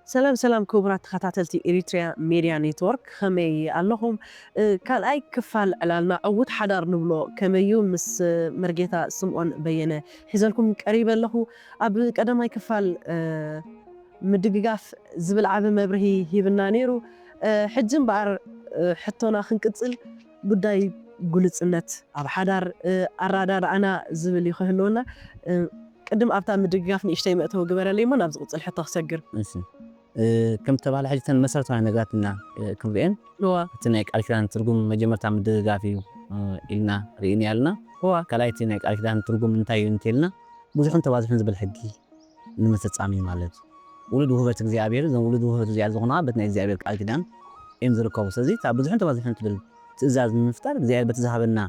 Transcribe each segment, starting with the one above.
ሰላም ሰላም ክቡራት ተኸታተልቲ ኤሪትሪያ ሜድያ ኔትወርክ፣ ከመይ ኣለኹም? ካልኣይ ክፋል ዕላልና ዕዉት ሓዳር ንብሎ ከመዩ ምስ መርጌታ ስምኦን በየነ ሒዘልኩም ቀሪበ ኣለኹ። ኣብ ቀዳማይ ክፋል ምድግጋፍ ዝብል ዓቢ መብርሂ ሂብና ነይሩ። ሕጂ እምበኣር ሕቶና ክንቅጽል፣ ጉዳይ ግሉጽነት ኣብ ሓዳር ኣረዳድኣና ዝብል እዩ ክህልወና። ቅድም ኣብታ ምድግጋፍ ንእሽተይ መእተዊ ግበረለይ እሞ ናብ ዝቕጽል ሕቶ ክሰግር። ከም ተባለ ሕጂ እተን መሰረታዊ ነገራት ኢና ክንሪኤን። እቲ ናይ ቃል ኪዳን ትርጉም መጀመርታ ምድግጋፍ እዩ ኢልና ርኢና ኣለና። ካልኣይ እቲ ናይ ቃል ኪዳን ትርጉም እንታይ እዩ እንተልና፣ ብዙሕን ተባዝሕን ዝብል ሕጊ ንምፍጻም እዩ ማለት እዩ። ውሉድ ውህበት እግዚኣብሔር፣ እዞም ውሉድ ውህበት እግዚኣብሔር ዝኾኑ በቲ ናይ እግዚኣብሔር ቃል ኪዳን እዮም ዝርከቡ። ስለዚ እታ ብዙሕን ተባዝሕን ትብል ትእዛዝ ንምፍጣር እግዚኣብሔር በቲ ዝሃበና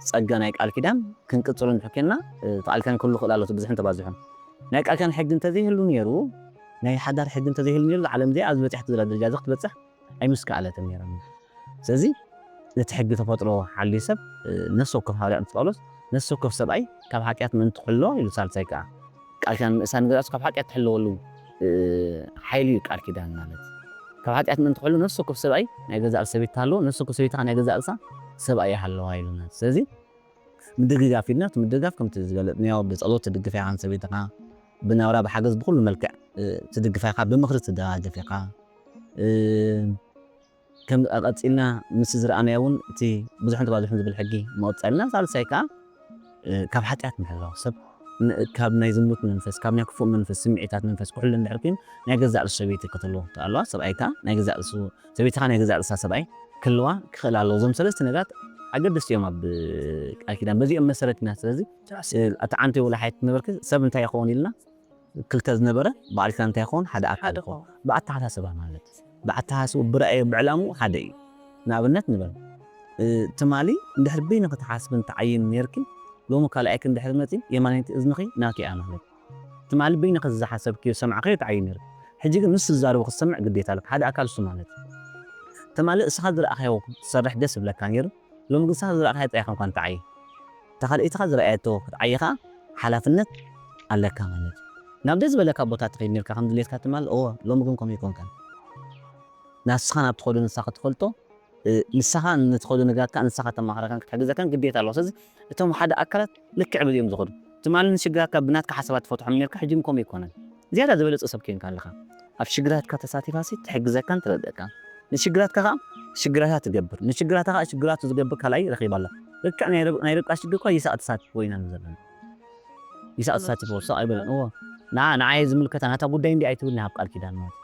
ጸጋ ናይ ቃል ኪዳን ክንቅጽሎ ንሕኬና እቲ ቃል ኪዳን ክህሉ ክእል ኣሎ። እቲ ብዙሕን ተባዝሑን ናይ ቃል ኪዳን ሕጊ እንተዘይህሉ ነይሩ፣ ናይ ሓዳር ሕጊ እንተዘይህሉ ነይሩ፣ ዓለም እዚኣ ኣብ ዝበጽሐት ዘላ ደረጃ እዚ ክትበጽሕ ኣይምስከኣለትን ነይራ። ስለዚ ነቲ ሕጊ ተፈጥሮ ሓልዩ ሰብ ነፍሲ ወከፍ፣ ሃዋርያ ቅዱስ ጳውሎስ ነፍሲ ወከፍ ሰብኣይ ካብ ሓጢኣት ምእንቲ ክሕሎ ኢሉ፣ ሳልሳይ ከኣ ቃል ኪዳን ምእሳር ንገዛእሱ ካብ ሓጢኣት ትሕለወሉ ሓይሊ እዩ ቃል ኪዳን ማለት። ካብ ሓጢኣት ምእንቲ ክሕሎ ነፍሲ ወከፍ ሰብኣይ ናይ ገዛእ ርእሱ ሰበይቲ ትሃለዎ፣ ነፍሲ ወከፍ ሰበይቲ ከኣ ናይ ገዛእ ርእሳ ሰብኣይ ይሃለዋ ኢሉና። ስለዚ ምድግጋፍ ኢልና፣ እቲ ምድግጋፍ ከምቲ ዝገለጽናዮ ብጸሎት ትድግፋ ኢኻ ንሰበይትኻ፣ ብናብራ ብሓገዝ ብኹሉ መልክዕ ትድግፋ ኢኻ፣ ብምኽሪ ትደጋገፍ ኢኻ። ከም ቀጺልና ምስ ዝረኣናዮ እውን እቲ ብዙሕን ተባዝሑን ዝብል ሕጊ ምቕጻልና፣ ሳልሳይ ከኣ ካብ ሓጢኣት ምሕላው፣ ሰብ ካብ ናይ ዝሙት መንፈስ፣ ካብ ናይ ክፉእ መንፈስ፣ ስምዒታት መንፈስ ክሕሉ እንድሕር ኮይኑ ናይ ገዛእ ርእሱ ሰበይቲ ክትህልዎ ኣለዋ። ሰብኣይ ከኣ ናይ ገዛእ ርእሱ ሰበይቲ ከኣ ናይ ገዛእ ርእሳ ሰብኣይ ክህልዋ ክኽእል ኣለዎ። እዞም ሰለስተ ነገራት ኣገደስቲ እዮም ኣብ ቃል ኪዳን። በዚኦም መሰረት ኢና። ስለዚ እቲ ዓንተ ወላ ሓይት ነበርክ ሰብ እንታይ ይኸውን ኢልና፣ ክልተ ዝነበረ ብዓል ኪዳን እንታይ ይኸውን? ሓደ ኣካል ይኸውን። ብኣተሓሳስባ ማለት ብኣተሓሳስቡ ብራእዩ ብዕላምኡ ሓደ እዩ። ንኣብነት ንበል ትማሊ እንድሕር በይንኺ ትሓስብን ትዓይን ነርኪ፣ ሎሚ ካልኣይኪ እንድሕር መፂ የማነይቲ እዝንኺ ናኪ እያ ማለት። ትማሊ በይንኺ ዝሓሰብኪ ዝሰማዕኺ ትዓይን ነርኪ፣ ሕጂ ግን ንሱ ዝዛረቡ ክትሰምዕ ግዴታ ኣለኪ። ሓደ ኣካል እሱ ማለት ትማሊ እስኻ ዝረኣኻዮ ክትሰርሕ ደስ ይብለካ ነይሩ፣ ሎሚ ግን እስኻ ዝረኣኻዮ ጥራይ ኢኻ እንኳን ትዓይ። እታ ካልኣይትኻ ዝረኣየቶ ክትዓይ ኸዓ ሓላፍነት ኣለካ ማለት እዩ። ናብ ደስ ዝበለካ ቦታ ትኸይድ ነርካ ከም ድሌትካ ትማል፣ እወ ሎሚ ግን ከምኡ ይኮንካን። ናስኻ ናብ ትኸዶ ንስኻ ክትፈልጦ፣ ንስኻ ንትኸዶ ነገራት ከዓ ንስኻ ተማኽረካን ክትሕግዘካን ግዴታ ኣለዎ። ስለዚ እቶም ሓደ ኣካላት ልክዕ በዚኦም ዝኸዱ። ትማሊ ንሽግራትካ ብናትካ ሓሳባት ትፈትሖም ነርካ፣ ሕጂ ግን ከምኡ ይኮነን። ዝያዳ ዝበለጸ ሰብ ኬንካ ኣለኻ። ኣብ ሽግራትካ ተሳቲፋሲ ትሕግዘካን ትረድእካን። ንሽግራትካ ከዓ ሽግራታ ትገብር። ንሽግራታ ከዓ ሽግራቱ ዝገብር ካልኣይ ረኺባ ኣላ። ልክዕ ናይ ርብ- ናይ ርብቃ ሽግር እኳ ይስሐቅ ተሳቲፍዎ ኢና ንብል ዘለና። ይስሐቅ ተሳቲፍዎ፣ ስቕ ኣይበለን። እዎ። ንዓ- ንዓይ ዝምልከታ ናታ ጉዳይ እንዲ ኣይትብል ናብ ቃል ኪዳን ማለት።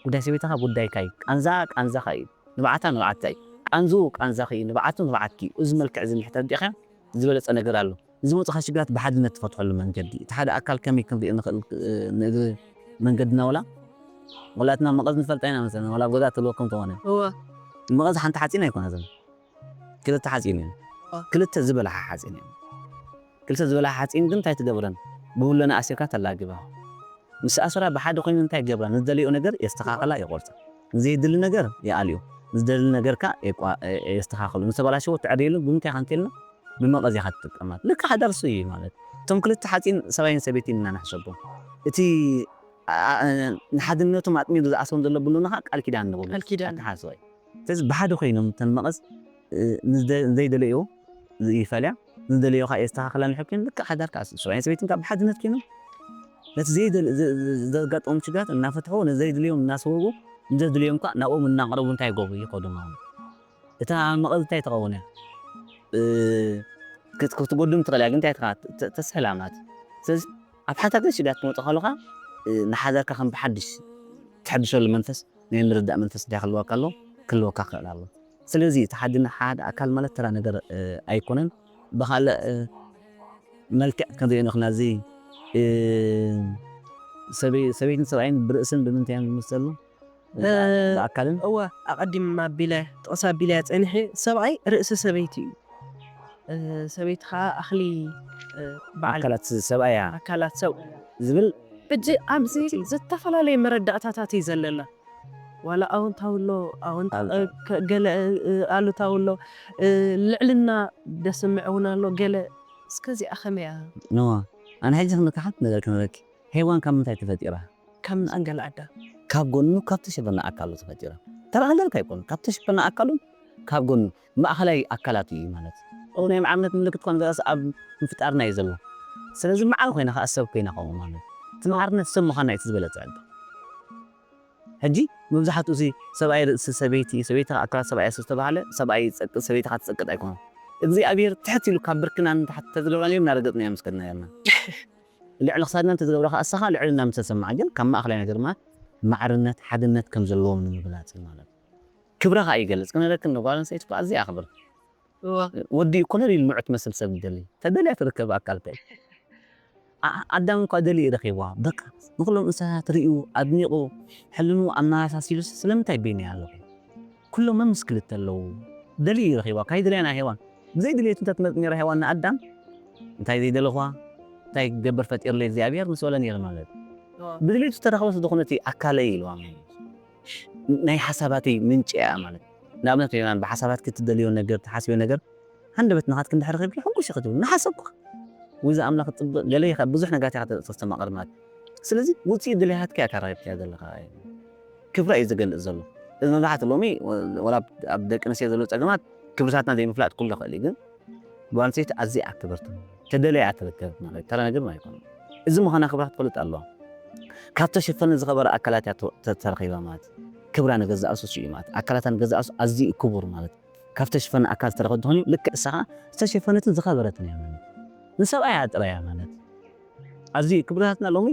ጉዳይ ሰበይትኻ ጉዳይካ እዩ። ቃንዛ ቃንዛኻ እዩ። ንብዓታ ንብዓትካ እዩ። ቃንዝኡ ቃንዛኺ እዩ። ንብዓቱ ንብዓትኪ እዩ። እዚ መልክዕ እዚ እንድሕር ተረዲእኻዮ ዝበለጸ ነገር ኣሎ። ዝመፁኻ ሽግራት ብሓድነት ትፈትሐሉ መንገዲ። እቲ ሓደ ኣካል ከመይ ክንሪኦ ንኽእል ንእግሪ መንገድና ወላ ወላትና መቐዝ ንፈልጣ ኢና መሰለና፣ ወላ ኣብ ገዛ ትህልወኩም ተኾነ። እወ። መቐዝ ሓንቲ ሓፂን ኣይኮና ዘን። ክልተ ሓፂን እዩ። እወ። ክልተ ዝበላሓ ሓፂን እዩ። ክልተ ዝበላሓ ሓፂን ግን እንታይ ትገብረን? ብውለና ኣሲርካ ተላግባ። ምስ ኣሰራ ብሓደ ኮይኑ እንታይ ይገብራ? ንዝደለዮ ነገር የስተኻኸላ፣ ይቆርፃ። ንዘይድሊ ነገር ይኣልዮ። ንዝደሊ ነገርካ የቋ- የስተኻኸሉ። ንዝተበላሸዎ ትዕርየሉ ብምንታይ ኢኻ እንተልና? ብመቐዝ ኢኻ ትጥቀማት። ልክዕ ሓዳር እሱ እዩ ማለት። እቶም ክልተ ሓፂን ሰብኣይን ሰበይትን ኢና ንሕሰቦም። እቲ ኣ- ኣ- ንሓድነቶም ኣጥሚሩ ዝኣስሮም ዘሎ ብሎና ኸዓ ቃል ኪዳን ንብሎ። ቃል ኪዳን። ኣተሓሳስባ እዩ። ስለዚ ብሓደ ኮይኖም እተን መቐዝ እ፣ ንዝደ- ንዘይደለዮ ይፈልያ፣ ንዝደለዮ ከዓ የስተኻኽላ ንሕብ ኮይኑ ልክዕ ሓዳር ከዓ ሰብኣይን ሰበይትን ከዓ ብሓድነት ኮይኖም ነቲ ዘይደል- ዘ- ዘ- ዘጋጠሞም ሽግራት እናፈትሑ፣ ንዘይድልዮም እናሰወጉ፣ ንዘድልዮም ከዓ ናብኦም እናቕረቡ እንታይ ይገብሩ? ይኸዱ ማለት እዩ። እታ መቐዝ እንታይ ትኸውን እያ? እ፣ ክት- ክትጎድም ትኽእል እያ፣ ግን እንታይ ትኻ- ተ- ተስሕላ ማለት እዩ። ስለዚ ኣብ ሓንቲ ሃገር ሽግራት ክመፅእ ከለኻ እ፣ ንሓዳርካ ከም ብሓድሽ ትሕድሸሉ መንፈስ ናይ ምርዳእ መንፈስ እንታይ ክህልወካ ኣሎ? ክህልወካ ክኽእል ኣሎ። ስለዚ እቲ ሓድና ሓደ ኣካል ማለት ተራ ነገር እ፣ ኣይኮነን። ብኻልእ እ፣ መልክዕ ክንሪኦ ንኽና እዚ እ፣ ሰበይ- ሰበይትን ሰብኣይን ብርእስን ብምንታይ እዮም ዝምሰሉ? እ፣ ብኣካልን? እወ፣ ኣቐዲም ኣቢለ ጥቕሲ ኣቢለ እያ ጸኒሐ። ሰብኣይ ርእሲ ሰበይቲ እዩ። እ፣ ሰበይቲ ኸዓ ኣኽሊ እ፣ በዓል ኣካላት ሰብኣያ ኣካላት ሰብኣያ ዝብል ሕጂ ኣብዚ ዝተፈላለየ መረዳእታታት እዩ ዘለና። ዋላ ኣወንታዊ ኣሎ፣ ኣወንታ- ኣሉታዊ። እ፣ ከ- ገለ እ፣ ኣሉታዊ ኣሎ፣ እ፣ ልዕልና ደስምዕ እውን ኣሎ። ገለ እስከዚኣ ከመይ እያ? ኖ፣ ኣነ ሕጂ ክንካ ሓንቲ ነገር ክነግረኪ። ሄዋን ካብ ምንታይ ተፈጢራ? ከም ኣንገል ኣዳ ካብ ጎኑ ካብ ተሸፈነ ኣካሉ ተፈጢሩ። ተራ ኣንገል ካይኮኑ ካብ ተሸፈነ ኣካሉ ካብ ጎኑ ማእኸላይ ኣካላት እዩ ማለት። ኦ ናይ መዓርነት ምልክት ኮን ዘረስ ኣብ ምፍጣርና እዩ ዘሎ። ስለዚ መዓር ኮይና ከዓ ሰብ ኮይና ከምኡ ማለት እቲ መዓርነት ሰብ ምዃንና እዩ ዝበለጸ። ሕጂ መብዛሕትኡ እዚ ሰብኣይ ርእሲ ሰበይቲ፣ ሰበይቲ ኣካላት ሰብኣይ ዝተባህለ ሰብኣይ ይጸቅጥ ሰበይቲ ካትጸቅጥ ኣይኮነን። እግዚኣብሔር ትሕት ኢሉ ካብ ብርክና ንታሕቲ ተዝገብራና እዮም እናረገጥና እዮም ምስከድና ነርና። ልዕሊ ክሳድና እንተዝገብራ ከዓ እሳኻ ልዕልና ምተሰማዓ ግን ካብ ማእኸላይ ነገር ማለት ማዕርነት ሓድነት ከም ዘለዎም ንምግላፅ ማለት ክብራ ከዓ ይገልፅ። ክነረክን ንጓል ኣንስተይቲ ከዓ ኣዝያ ኣኽብር። ወዲ እዩ ኮነ ኢሉ ምዑት መስል ሰብ ይደሊ ተደልያ ትርከብ ኣካልተ ኣዳም እኳ ደሊ ረኺብዋ በቃ ንኩሎም እንስሳት ርእዩ ኣድኒቑ ሕልኑ ኣመሳሲሉ ስለምንታይ ቤኒ ኣለኹ ኩሎም መምስ ክልተ ኣለዉ ደሊ ረኺብዋ ካይ ደልያና ሄዋን ብዘይ ድሌቱ እንተትመጥ ነራ ሄዋን ንኣዳም እንታይ ዘይደለኹዋ እንታይ ክገብር ፈጢርለ እግዚኣብሔር ምስ በለ ነይሩ ማለት ብድሌቱ ዝተረኸበ ስለዝኾነ እቲ ኣካለይ ኢልዋ ናይ ሓሳባተይ ምንጪ እያ ማለት ንኣብነት ሄዋን ብሓሳባት ክትደልዮ ነገር ትሓስብዮ ነገር ሃንደበት ናኻትክ እንድሕር ኺብኪ ሕጉስ ኢኺ ትብል ንሓሰብኩ ወይ ዝኣምላኽ ፅብቕ ገለ ኢኻ ብዙሕ ነገራት ኢኻ ተስተማቕር ማለት ስለዚ ውፅኢት ድልያትካ ኢኻ ረኺብካዮ ዘለኻ ክብራ እዩ ዝገልፅ ዘሎ እዚ መብዛሕትኡ ሎሚ ወላ ኣብ ደቂ ኣንስትዮ ዘሎ ፀገማት ክብርታትና ዘይምፍላጥ ኩሉ ይኽእል እዩ ግን ጓል ኣንስተይቲ ኣዝያ ክብርቲ ተደለያ ትርከብ ማለት ተራ ነገር ኣይኮነ እዚ ምዃና ክብራ ክትፈልጥ ኣለዋ ካብ ተሸፈነ ዝኸበረ ኣካላት እያ ተረኺባ ማለት ክብራ ንገዛእ ሱስ እዩ ማለት ኣካላታ ንገዛእ ሱስ ኣዝዩ ክቡር ማለት ካብ ተሽፈነ ኣካል ዝተረኸ ዝኾን እዩ ልክዕ እሳኻ ዝተሸፈነትን ዝኸበረትን እያ ማለት ንሰብኣያ ጥራያ ማለት ኣዝዩ ክብርታትና ሎሚ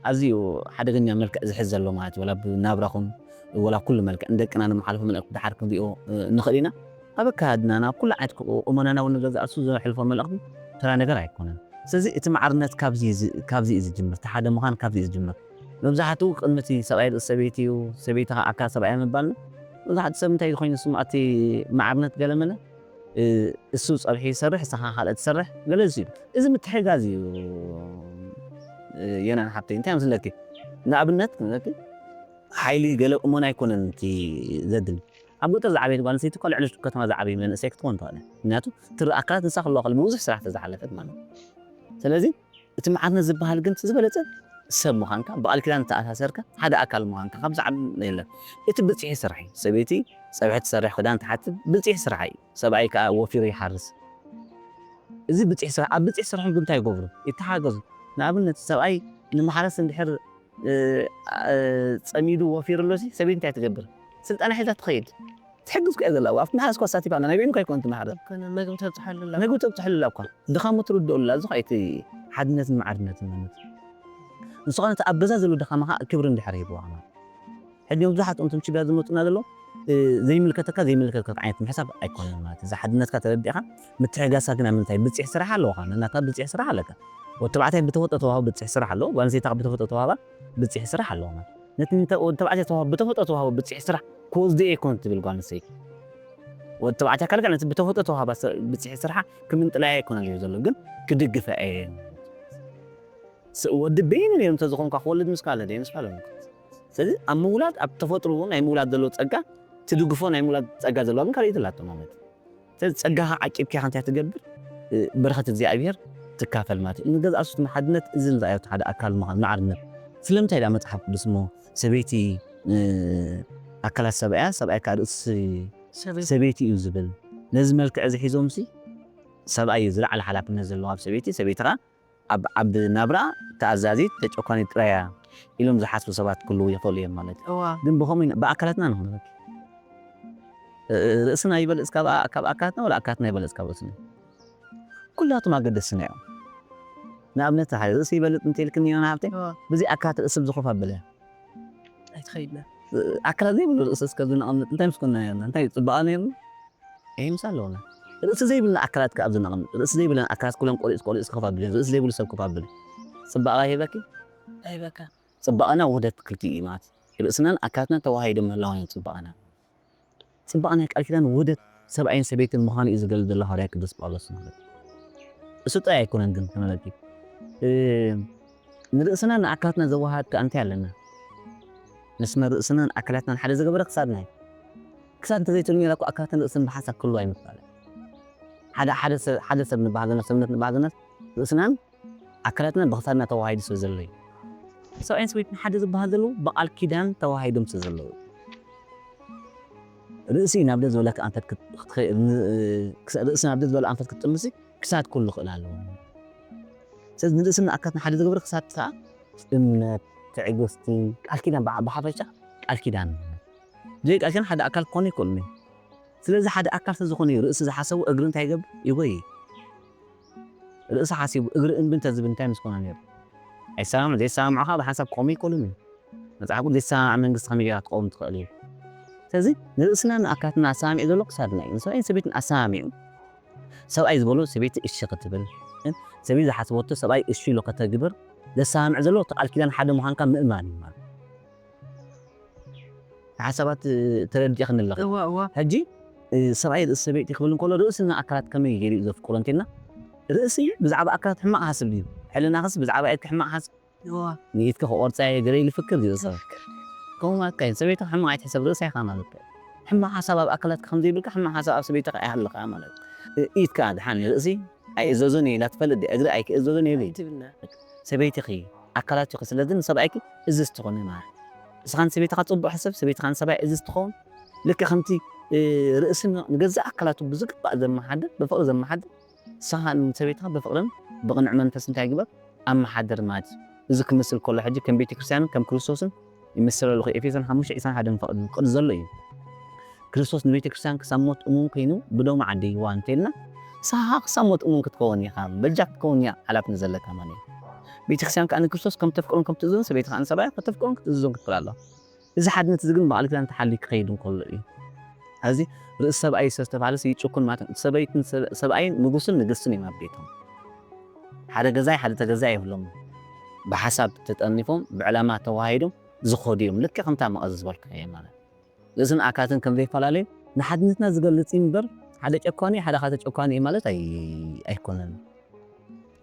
ኣዝዩ ሓደገኛ መልክዕ ዝሕዝ ዘሎ ማለት እዩ ወላ ብናብራኹም ወላ ኩሉ መልክዕ ንደቅና ንመሓልፎ መልእክቲ ድሓር ክንሪኦ ንኽእል ኢና ኣብ ኣካድና ናብ ኩሉ ዓይነት ቁመናና እውን ንገዛእ እሱ ዘሕልፎ መልእክቲ ተራ ነገር ኣይኮነን ስለዚ እቲ ማዕርነት ካብዚ እዩ ዝጅምር እቲ ሓደ ምዃን ካብዚ እዩ ዝጅምር መብዛሕትኡ ቅድሚ እቲ ሰብኣይ ርእሲ ሰበይቲ እዩ ሰበይቲ ከዓ ኣካል ሰብኣያ ምባልና መብዛሕትኡ ሰብ እንታይ ኮይኑ ዝስምዖ እቲ ማዕርነት ገለመለ እሱ ፀብሒ ይሰርሕ እሳኻ ካልእ ትሰርሕ ገለ እዚ እዩ እዚ ምትሕጋዝ እዩ የናን ሓብተይ እንታይ ምስለኪ ንኣብነት ንብለኪ ሓይሊ ገለ እሞን ኣይኮነን እቲ ዘድሊ ኣብ ገጠር ዝዓበየት ጓል ኣንስተይቲ እኮ ልዕሊ ከተማ ዝዓበዩ መንእሰይ ክትኮን ትኽእል ምክንያቱ ትርኢ ኣካላት ንሳ ክለዋ ከሎ ብብዙሕ ስራሕ ተዝሓለፈት ማለት እዩ ስለዚ እቲ መዓርነት ዝበሃል ግን ዝበለፀ ሰብ ምዃንካ ብቃል ኪዳን ተኣሳሰርካ ሓደ ኣካል ምዃንካ ካብ ዝዓብ የለን እቲ ብፅሒ ስራሕ እዩ ሰበይቲ ፀብሒ ትሰርሕ ክዳን ትሓትብ ብፅሒ ስራሕ እዩ ሰብኣይ ከዓ ወፊሩ ይሓርስ እዚ ብፅሒ ስራሕ ኣብ ብፅሒ ስራሕም ብምንታይ ይገብሩ ይተሓገዙ ንኣብነት ሰብኣይ ንመሓረስ እንድሕር ፀሚዱ ወፊሩ ኣሎ ሰበይቲ እንታይ ትገብር ስልጠና ሒዛ ትኸይድ ትሕግዝ እኮ እያ ዘላ ኣብቲ መሓረስ እኳ ኣሳቲፋ ኣላ ናይ በይኑ እኳ ኣይኮነ እቲ መሓረስ መግቢ ተብፅሓሉ ኣላ መግቢ ተብፅሐሉ ኣላ እኳ ድኻሙ ትርድኡ ኣላ እዚ ኸዓ እቲ ሓድነትን ማዕርነትን ማለት እዩ ንስኻ ነቲ ኣብ ገዛ ዘሎ ድኻማ ከዓ ክብሪ እንድሕር ሂብዋ ማለት ሕጂ መብዛሕትኦም እቶም ችግራት ዝመፁና ዘሎ ዘይምልከተካ ዘይምልከተካ ዓይነት ምሕሳብ ኣይኮነን ማለት እዚ ሓድነትካ ተረዲእካ ምትሕጋዝካ ግን ኣብ ምንታይ ብፅሒ ስራሕ ኣለውካ ነናትና ብፅሒ ስራሕ ኣለካ ወዲ ተባዕታይ ብተፈጥሮ ተዋህቦ ብፅሒ ስራሕ ኣለዎ ጓል ኣንስተይቲ ብተፈጥሮ ተዋህባ ብፅሒ ስራሕ ኣለዎ ማለት ነቲ ወዲ ተባዕታይ ተዋህቦ ብተፈጥሮ ተዋህቦ ብፅሒ ስራሕ ክወስዶ እየ ይኮን ትብል ጓል ኣንስተይቲ ወዲ ተባዕታይ ካልካ ነቲ ብተፈጥሮ ተዋህባ ብፅሒ ስርሓ ክምንጥላያ ኣይኮነን እዩ ዘሎ ግን ክድግፈ እየ ወዲ በይኑ ነይሩ እንተዝኾንካ ክወልድ ምስ ካለ ምስ ካለ ስለዚ ኣብ ምውላድ ኣብ ተፈጥሮ ናይ ምውላድ ዘሎ ፀጋ ትድግፎ ናይ ምውላድ ፀጋ ዘለዋ ግን ካልእ የትላቶ ማለት ስለዚ ፀጋኻ ዓቂብካ ኢኻ እንታይ ትገብር በረኸት እግዚኣብሔር ትካፈል ማለት እዩ ንገዛእ ሱት ሓድነት እዚ ንርኣዮ ሓደ ኣካል ምዃን ማዕርነት ስለምንታይ ዳ መፅሓፍ ቅዱስ እሞ ሰበይቲ ኣካላት ሰብኣያ ሰብኣይ ከዓ ርእሲ ሰበይቲ እዩ ዝብል ነዚ መልክዕ እዚ ሒዞም ሲ ሰብኣይ እዩ ዝለዓለ ሓላፍነት ዘለዎ ኣብ ሰበይቲ ሰበይቲ ከዓ ኣብ ዓቢ ናብራ ተኣዛዚት ተጨኳኒት ጥራይ እያ ኢሎም ዝሓስቡ ሰባት ክህልዉ ይኽእሉ እዮም ማለት እዩ። እዋ። ግን ብኸምኡ ኢና- ብኣካላትና ንኹን ርእስና ይበልጽ ካብ ኣ- ካብ ኣካላትና ወላ ኣካላትና ይበልጽ ካብ ርእስና? ኩላቶም ኣገደስትና እዮም። ንኣብነት ሓደ ርእሲ ይበልጽ እንተልክኒ ዮና ሃብተይ እዋ። ብዚ ኣካላት ርእሲ ብዝኾፍ ኣብለ ኣይትኸይድና። ኣካላት ዘይብሉ ርእሲ እስከ ዝነቐምጥ እንታይ ምስ ኮንና ነርና? እንታይ ጽባቐ ነይሩ? ይምሳ ኣለውና። ርእሲ ዘይብልና ኣካላት ከኣ ኣብዚ ነቐምጥ። ርእሲ ዘይብለን ኣካላት ኩለን ቆሪጽ ቆሪጽ ክኸፋ ብለን ርእሲ ዘይብሉ ሰብ ክፋ ብለን። ጽባቐ ይህበኪ? ኣይበካ። ጽባቐና ውህደት ክልቲኡ እዩ ማለት እዩ። ርእስናን ኣካላትናን ተዋሃሂዶም ምህላዎም እዩ ጽባቐና። ጽባቐ ናይ ቃል ኪዳን ውህደት ሰብኣይን ሰበይትን ምዃኑ እዩ ዝገልጽ ዘሎ ሃዋርያ ቅዱስ ጳውሎስ ማለት እዩ። እሱ ጥራይ ኣይኮነን ግን ተመልከቲ። እ፣ ንርእስና ንኣካላትና ዘወሃሃድ ከኣ እንታይ ኣለና? ንስመ ርእስናን ኣካላትናን ሓደ ዝገበረ ክሳድና እዩ። ክሳድ እንተዘይትህሉ ነይራ እኮ ኣካላትን ርእስን ብሓንሳብ ክህልዋ ኣይምኽኣለን። ሓደ፣ ሓደ ሰብ፣ ሓደ ሰብ ንበሃል ዘለና፣ ሰብነት ንበሃል ዘለና ርእስናን ኣካላትናን ብኽሳድና ተዋሃሂዱ ስለ ዘሎ እዩ። ሰብኣይን ሰበይትን ሓደ ዝበሃል ዘለዉ ብቓል ኪዳን ተዋሃሂዶም ስለ ዘለዉ። ርእሲ ናብ ደስ ዝበለካ ኣንፈት ክት-፣ ክትኸ-፣ ን-፣ ክስ-፣ ርእሲ ናብ ደስ ዝበለ ኣንፈት ክትጥምሲ ክሳድ ኩሉ ክእል ኣለዎ። ስለዚ ንርእስን ኣካላትን ሓደ ዝገብር ክሳድ ከዓ እምነት፣ ትዕግስቲ፣ ቃል ኪዳን ብዓ-፣ ብሓፈሻ ቃል ኪዳን። ብዘይ ቃል ኪዳን ሓደ ኣካል ክኾን ኣይክእልን እዩ። ስለዚ ሓደ ኣካል ተዝኾነ እዩ ርእሲ ዝሓሰቡ እግሪ እንታይ ይገብር? ይጎይ። ርእሲ ሓሲቡ እግሪ እምቢ እንተዝብል እንታይ ምስ ኮነ ነይሩ? ኣይሰማምዕ፣ ዘይሰማምዑ ከዓ ብሓንሳብ ክቆሙ ኣይክእሉን እዩ። መጽሓፍ ቅዱስ ዘይሰማማዕ መንግስቲ ከመይ ጌራ ክትቆም ትኽእል እዩ? ስለዚ ንርእስና ንኣካላትና ኣሰማሚዑ ዘሎ ክሳድና እዩ። ንሰብኣይን ሰበይትን ኣሰማሚዑ ሰብኣይ ዝበሎ ሰበይቲ እሺ ክትብል፣ ሰበይቲ ዝሓሰበቶ ሰብኣይ እሺ ኢሉ ከተግብር ዘሰማምዕ ዘሎ እቲ ቃል ኪዳን ሓደ ምዃንካ ምእማን እዩ ማለት። ሓሳባት ተረዲእኽኒ ኣለኺ። እዋ፣ እዋ። ሕጂ፣ እ፣ ሰብኣይ ርእሲ ሰበይቲ ክብል እንከሎ ርእስና ኣካላት ከመይ ገይሩ እዩ ዘፍቅሮ እንተልና፣ ርእሲ ብዛዕባ ኣካላት ሕማቕ ሓስብ ድዩ? ሕልናኽስ ብዛዕባ ኢድኪ ሕማቕ ሓስብ? እዋ። ንኢድኪ ክቆርጻ እየ ገለ ኢሉ ይፍክር ድዩ ሰብ? ከምኡ ማለት እዩ። ሰበይትኻ ሕማቕ ኣይትሕሰብ፣ ርእሳ ኢኻ ማለት እዩ። ሕማቕ ሓሳብ ኣብ ኣካላትካ ከም ዘይብልካ ሕማቕ ሓሳብ ኣብ ሰበይትኻ ኣይሃልኻ ማለት እዩ። እ፣ ኢድካ ድሓን ርእሲ ኣይእዘዞን እየ ኢላ ትፈልጥ ድያ? እግሪ ኣይክእዘዞን እየ ኢሉ። ኣይትብልና። ሰበይትኺ፣ ኣካላትኺ፣ ስለዚ ንሰብኣይኪ እዝዝ ትኾኒ ማለት። ንስኻ ንሰበይትኻ ጽቡቕ ሕሰብ፣ ሰበይትኻ ንሰብኣይ እዝዝ ትኸውን። ልክዕ ከምቲ፣ እ፣ ርእሲ ን-፣ ንገዛእ ኣካላቱ ብዝግባእ ዘመሓድር፣ ብፍቕሪ ዘመሓድር፣ ንስኻ ንሰበይትኻ ብፍቕርን ብቕኑዕ መንፈስ እንታይ ግበር? ኣመሓድር ማለት እዩ። እዚ ክምስል ከሎ ሕጂ ከም ቤተ ክርስቲያንን ከም ክርስቶስን ይምሰለሉ። ኤፌሶን ሓሙሽተ ዒስራን ሓደን ፍቕዲ፣ ፍቕዲ ዘሎ እዩ። ክርስቶስ ንቤተ ክርስቲያን ክሳብ ሞት እሙን ኮይኑ ብደሙ ዓደይዋ እንተልና፣ ንስኻ ክሳብ ሞት እሙን ክትከውን ኢኻ፣ በጃ ክትከውን እያ ሓላፍነት ዘለካ ማለት እዩ። ቤተ ክርስቲያን ከኣ ንክርስቶስ ከም ተፍቅሮን ከም ትእዝዞን፣ ሰበይቲ ከኣ ንሰብኣያ ከተፍቅሮን ክትእዝዞን ክትክእል ኣለዋ። እዚ ሓድነት እዚ ግን ብቓል ኪዳን ተሓልዩ ክኸይድ እንከሎ እዩ። ሕዚ ርእሲ ሰብኣይ ዝተባህለስ ይጭኩን ማለት ነው። ሰበይትን ሰብ-፣ ሰብኣይን ንጉስን ንግስትን እዮም ኣብ ቤቶም። ሓደ ገዛይ ሓደ ተገዛይ የብሎም። ብሓሳብ ተጠርኒፎም፣ ብዕላማ ተዋሂዶም ዝኸዱ እዮም። ልክዕ ከምታ መቐዝ ዝበልካዮ ማለት። ርእስን ኣካላትን ከም ዘይፈላለዩ ንሓድነትና ዝገልጽ እዩ እምበር፣ ሓደ ጨኳኒ፣ ሓደ ካተ ጨኳኒ እዩ ማለት ኣይ-፣ ኣይኮነን።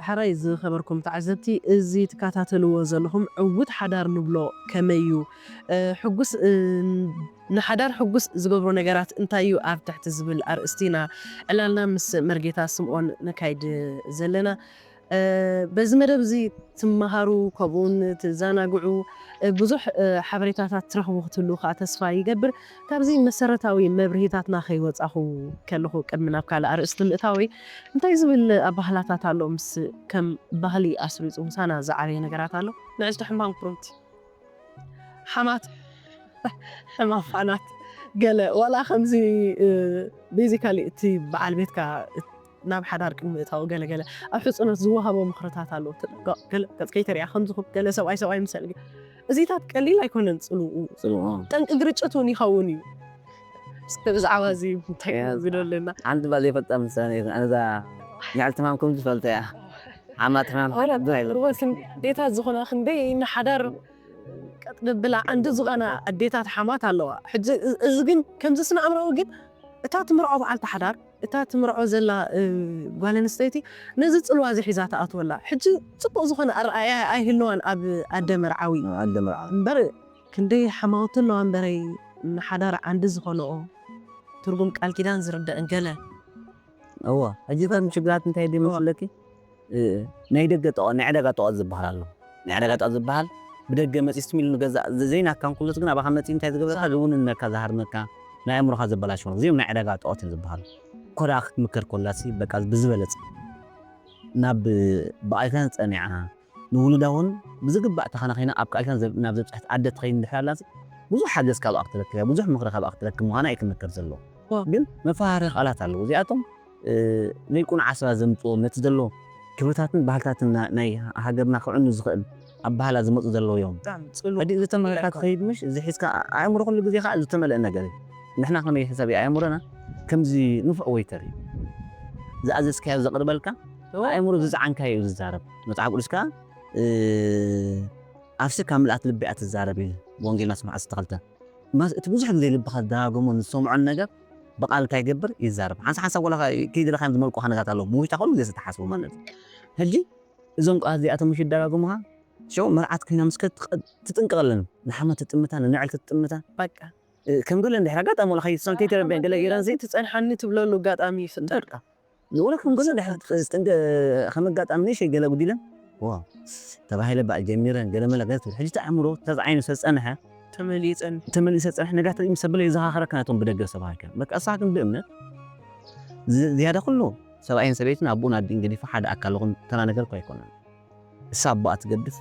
ሕራይ ዝኸበርኩም ተዓዘብቲ፣ እዚ ትከታተልዎ ዘለኹም ዕዉት ሓዳር ንብሎ ከመይ እዩ? እ፣ ሕጉስ፣ እ፣ ንሓዳር ሕጉስ ዝገብሮ ነገራት እንታይ እዩ? ኣብ ትሕቲ ዝብል ኣርእስቲ ኢና ዕላልና ምስ መርጌታ ስምኦን ነካይድ ዘለና። እ፣ በዚ መደብ እዚ ትመሃሩ፣ ከምኡውን ትዘናግዑ፣ እ፣ ብዙሕ፣ እ፣ ሓበሬታታት ትረኽቡ ክትህልዉ ከኣ ተስፋ ይገብር። ካብዚ መሰረታዊ መብርሂታትና ከይወጻኹ ከለኹ፣ ቅድሚ ናብ ካልእ ኣርእስቲ ምእታወይ፣ እንታይ ዝብል ኣባህላታት ኣሎ? ምስ ከም ባህሊ ኣስሪጹ ምሳና ዝዓበየ ነገራት ኣሎ? ንዕስቲ ሕማም ክሩምቲ፣ ሓማት፣ ሕማም ፋናት፣ ገለ ዋላ ከምዚ፣ እ፣ ቤዚካሊ እቲ በዓል ቤትካ ናብ ሓዳር ቅድሚ ምእታው ገለ ገለ ኣብ ሕጽኖት ዝወሃቦ ምኽርታት ኣሎ። እቲ ገ-፣ ገለ ገጽ ከይተሪኣ ከምዚ ኹን፣ ገለ ሰብኣይ ሰብኣይ ምሰል ግን እዚታት ቀሊል ኣይኮነን ጽልኡ። ጽልኡ፣ ኣዎ። ጠንቂ ግርጭት እውን ይኸውን እዩ። እስከ ብዛዕባ እዚ እንታይ ያ፣ ክንብሎ ኣለና? ሓንቲ ባል ዘይፈልጣ ምሳሌ፣ ኣነዛ ንዕልቲ ሕማም ከም ዝፈልጠ እያ። ሓማት ሕማም ኣረ፣ ብዙሕ ኣይፈልጥን። ሩበስ፣ እንዴታት ዝኾና ክንደይ ንሓዳር ቀጥ ብላ ዓንዲ ዝኾና ኣዴታት ሓማት ኣለዋ። ሕጂ እ-፣ እዚ ግን ከምዚ ስነ ኣእምራዊ ግን እታ ትምርዖ በዓልቲ ሓዳር፣ እታ ትምርዖ ዘላ፣ እ፣ ጓል ኣንስተይቲ ነዚ ጽልዋ እዚ ሒዛ ትኣትወላ። ሕጂ ጽቡቕ ዝኾነ ኣረኣእያ ኣይህልዋን ኣብ ኣደ መርዓዊ። ኣደ መርዓዊ። እምበር ክንደይ ሓማውቲ ኣለዋ እምበረይ፣ ንሓዳር ዓንዲ ዝኾንኦ ትርጉም ቃል ኪዳን ዝርደእን ገለ። እወ፣ ሕጂ እተን ሽግራት እንታይ ድዩ እወ። መስለኪ? እ፣ ናይ ደገ ጠቐ-፣ ናይ ዕዳጋ ጠቐት ዝበሃል ኣሎ። ናይ ዕዳጋ ጠቐት ዝበሃል ብደገ መጺስ ትም ኢሉ ንገዛእ ዘ-፣ ዘይናካ እንክሎስ ግን ኣባኻ መጺኡ እንታይ ዝገብረካ? ዝውንነካ፣ ዝሃርመካ፣ ናይ ኣእምሮኻ ዘበላሽዎ። እዚኦም ናይ ዕዳጋ ጠቐት እዮም ዝበሃሉ። ኮዳ ክትምከር ኮላሲ በቃ ብዝበለጸ ናብ ብኣይካን ጸኒዓ፣ ንውሉዳ እውን ብዝግባእ ተኸናኺና ኣብ ቃል ኪዳን ዘብ-፣ ናብ ዘብጽሐት ኣደ ትኸይድ እንድሕር ኣላሲ፣ ብዙሕ ሓገዝ ካብኣ ክትረክብ እያ፣ ብዙሕ ምኽሪ ካብኣ ክትረክብ ምዃና እዩ ክምከር ዘለዎ። ዋ። ግን መፈራርሒ ቃላት ኣለዉ። እዚኣቶም፣ እ፣ ዘይቁኑዕ ኣሰባት ዘምጽዎም፣ ነቲ ዘሎ ክብርታትን ባህልታትን ና-፣ ናይ ሃገርና ክዕኑ ዝኽእል ኣበሃህላ ዝመጹ ዘለዉ እዮም። ብጣዕሚ ጽሉእ ሕጂ እዚ ተመልካ ኢለካ። ትኸይድ ምሽ፣ እዚ ሒዝካ ኣእምሮ ኩሉ ግዜ ከኣ ዝተመልአ ነገር እዩ። ንሕና ከመይ ሕሳብ እዩ ኣእምሮና ከምዚ ንፉዕ ወይተር እዩ። ዝኣዘዝካዮ ዘቕርበልካ፣ እወ። ኣእምሮ ዝጸዓንካዮ እዩ ዝዛረብ። መጽሓፍ ቅዱስ ከኣ፣ እ፣ ኣፍሲ ካብ ምልኣት ልቢ እያ ትዛረብ እዩ። ብወንጌል ማቴዎስ ዓሰርተ ክልተ። ማስ-፣ እቲ ብዙሕ ግዜ ልብኻ ዝደጋገሞ ንዝሰምዖን ነገር ብቓል እንታይ ይገብር? ይዛረብ። ሓንሳ ሓንሳብ ዋላ ከ-፣ ከይደለኻዮም ዝመልቁኻ ነገራት ኣለዉ። ብውሽጣ ኩሉ ግዜ ዝተሓስቡ ማለት እዩ። ሕጂ እዞም ቃላት እዚኣቶም ምሽ ይደጋገሙኻ፣ ሽዑ መርዓት ኮይና ምስ ከ-፣ ትጥንቀቐለን። ንሓመት ትጥምታ፣ ንንዕልቲ ትጥምታ። በቃ። እ፣ ከም ገለ እንድሕር ኣጋጣሚ ዋላ ከይትሰምዕ ከይተረድአን ገለ ገይረን ሲ ትጸንሓኒ ትብለሉ ኣጋጣሚ ይፍጠር። በቃ። ንወለ ከም ገለ እንድሕር ትጠንቀ-፣ ከም ኣጋጣሚ ንእሽተይ ገለ ጉዲለን ዋ ተባሂለ በዓል ጀሚረን ገለመለ ገለ ትብል። ሕጂ እቲ ኣእምሮ ተዝዓይኑ ዝተጸንሐ ተመሊጸን ተመሊሰ ጸንሐ ነጋት ምስ ሰበለ ይዘኻኸረካ ነቶም ብደገ ሰባሃልካ በቃ እሳ ግን ብእምነት ዝ- ዝያዳ ኩሉ ሰብኣይን ሰበይትን ኣቦን ኣዲን ገዲፉ ሓደ ኣካል ዝኾን ተራ ነገር እኮ ኣይኮነን። እሳ ኣቦኣ ትገድፍ፣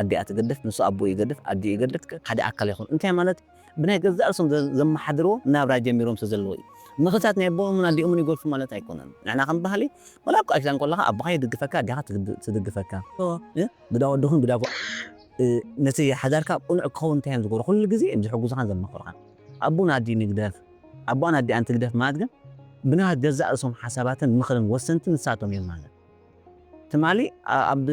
ኣዲኣ ትገድፍ፣ ንሱ ኣቦ ይገድፍ፣ ኣዲኡ ይገድፍ፣ ሓደ ኣካል ይኾን። እንታይ ማለት ብናይ ገዛእ ርእሶም ዘ- ዘመሓድርዎ ናብራ ጀሚሮም ስለ ዘለዉ እዩ። ምኽታት ናይ ኣቦኦምን ኣዲኦምን ይገድፉ ማለት ኣይኮነን። ንሕና ከም ባህሊ ወላ ኣብ ቃል ኪዳን ከለኻ ኣቦኻ ይድግፈካ፣ ኣዲኻ ትግድ- ትድግፈካ። እዎ። እ? ብዳ ወድኹን ብዳ ጓ- እ፣ ነቲ ሓዳርካ ቅኑዕ ክኸውን እንታይ እዮም ዝገብሩ? ኩሉ ግዜ እዮም ዝሕግዙኻን ዘማኽሩኻን። ኣቦን ኣዲን ይግደፍ፣ ኣቦን ኣዲኣን ትግደፍ ማለት ግን ብናት ገዛእ ርእሶም ሓሳባትን ምኽርን ወሰንቲ ንሳቶም እዮም ማለት። ትማሊ ኣ- ኣብ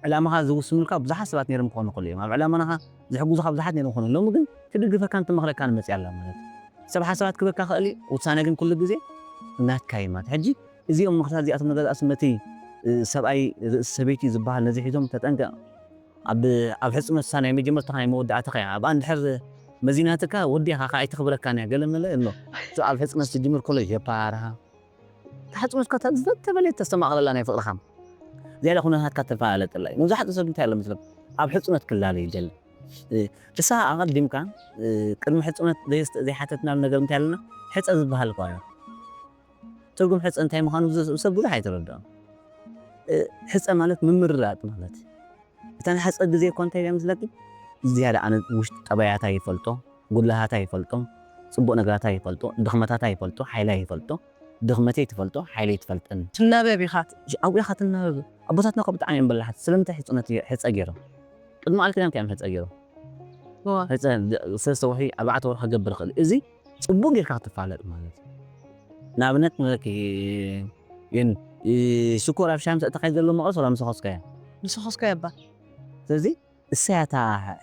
ዕላማኻ ዝውስኑልካ ብዙሓት ሰባት ነይሮም ክኾኑ ይኽእሉ እዮም። ኣብ ዕላማኻ ዝሕግዙኻ ብዙሓት ነይሮም ክኾኑ። ሎሚ ግን ትድግፈካን ትመኽረካን መፅያ ኣላ ማለት እዩ። ሰብ ሓሳባት ክበካ ክእል እዩ፣ ውሳነ ግን ኩሉ ግዜ ናትካ እዩ ማለት። ሕጂ እዚኦም ምኽታት እዚኣቶም ነገራት ነቲ እ፣ ሰብኣይ ርእሲ ሰበይቲ ዝበሃል ነዚ ሒዞም ተጠንቀቕ። ኣብ ኣብ ሕፅኖትካ ናይ መጀመርታኻ ናይ መወዳእታኻ እያ። ኣብኣ እንድሕር መዚናትካ ወዲኻ ከዓ ኣይትኽብረካን እያ። ገለ መለ ኣሎ። እሱ ኣብ ሕፅነት ዝጅምር ከሎ የፓርሃ። እታ ሕፅኖትካ እታ ዝተበለየት ተስተማቕረላ ናይ ፍቕርኻ። ዝያዳ ኩነታትካ ተፈላለጠላ እዩ። መብዛሕትኡ ሰብ እንታይ ኣሎ መስለኩም? ኣብ ሕፅኖት ክላለ ይደሊ። እ፣ እሳ ኣቐዲምካ እ፣ ቅድሚ ሕፅኖት ዘይስ- ዘይሓተትናሉ ነገር እንታይ ኣለና? ሕፀ ዝበሃል እኳ ኣሎ። ትርጉም ሕፀ እንታይ ምዃኑ ብዙ- ሰብ ብዙሕ ኣይተረድኦም። እ፣ ሕፀ ማለት ምምርራጥ ማለት እዩ። እታ ናይ ሕፀ ግዜ እኮ እንታይ እያ መስለኪ? ዝያዳ ኣነ ውሽጢ ጠባያታ ይፈልጦ፣ ጉድለታታ ይፈልጦ፣ ፅቡቕ ነገራታ ይፈልጦ፣ ድኽመታታ ይፈልጦ፣ ሓይላ ይፈልጦ፣ ድኽመተይ ትፈልጦ፣ ሓይለይ ትፈልጠኒ። ትናበብ ኢኻ ኣብኡ ኢኻ ትናበብ። ኣቦታትና እኮ ብጣዕሚ እዮም በላሓት። ስለምንታይ ሕፅነት ሕፀ ገይሮም? ቅድሚ ቃል ኪዳን እንታይ እዮም ሕፀ ገይሮም? እዋ። ሕፀ ሰለስተ ወርሒ ኣርባዕተ ወርሒ ክገብር ይኽእል። እዚ ፅቡቅ ጌርካ ክትፋለጥ ማለት እዩ። ንኣብነት ንበለኪ ግን ሽኮር ኣብ ሻሂ ምስ ኣእተኻዮ ዘሎ መቐስ ወላ ምስ ኸስካዮ? ምስ ኸስካዮ እባ ስለዚ እሳያ እታ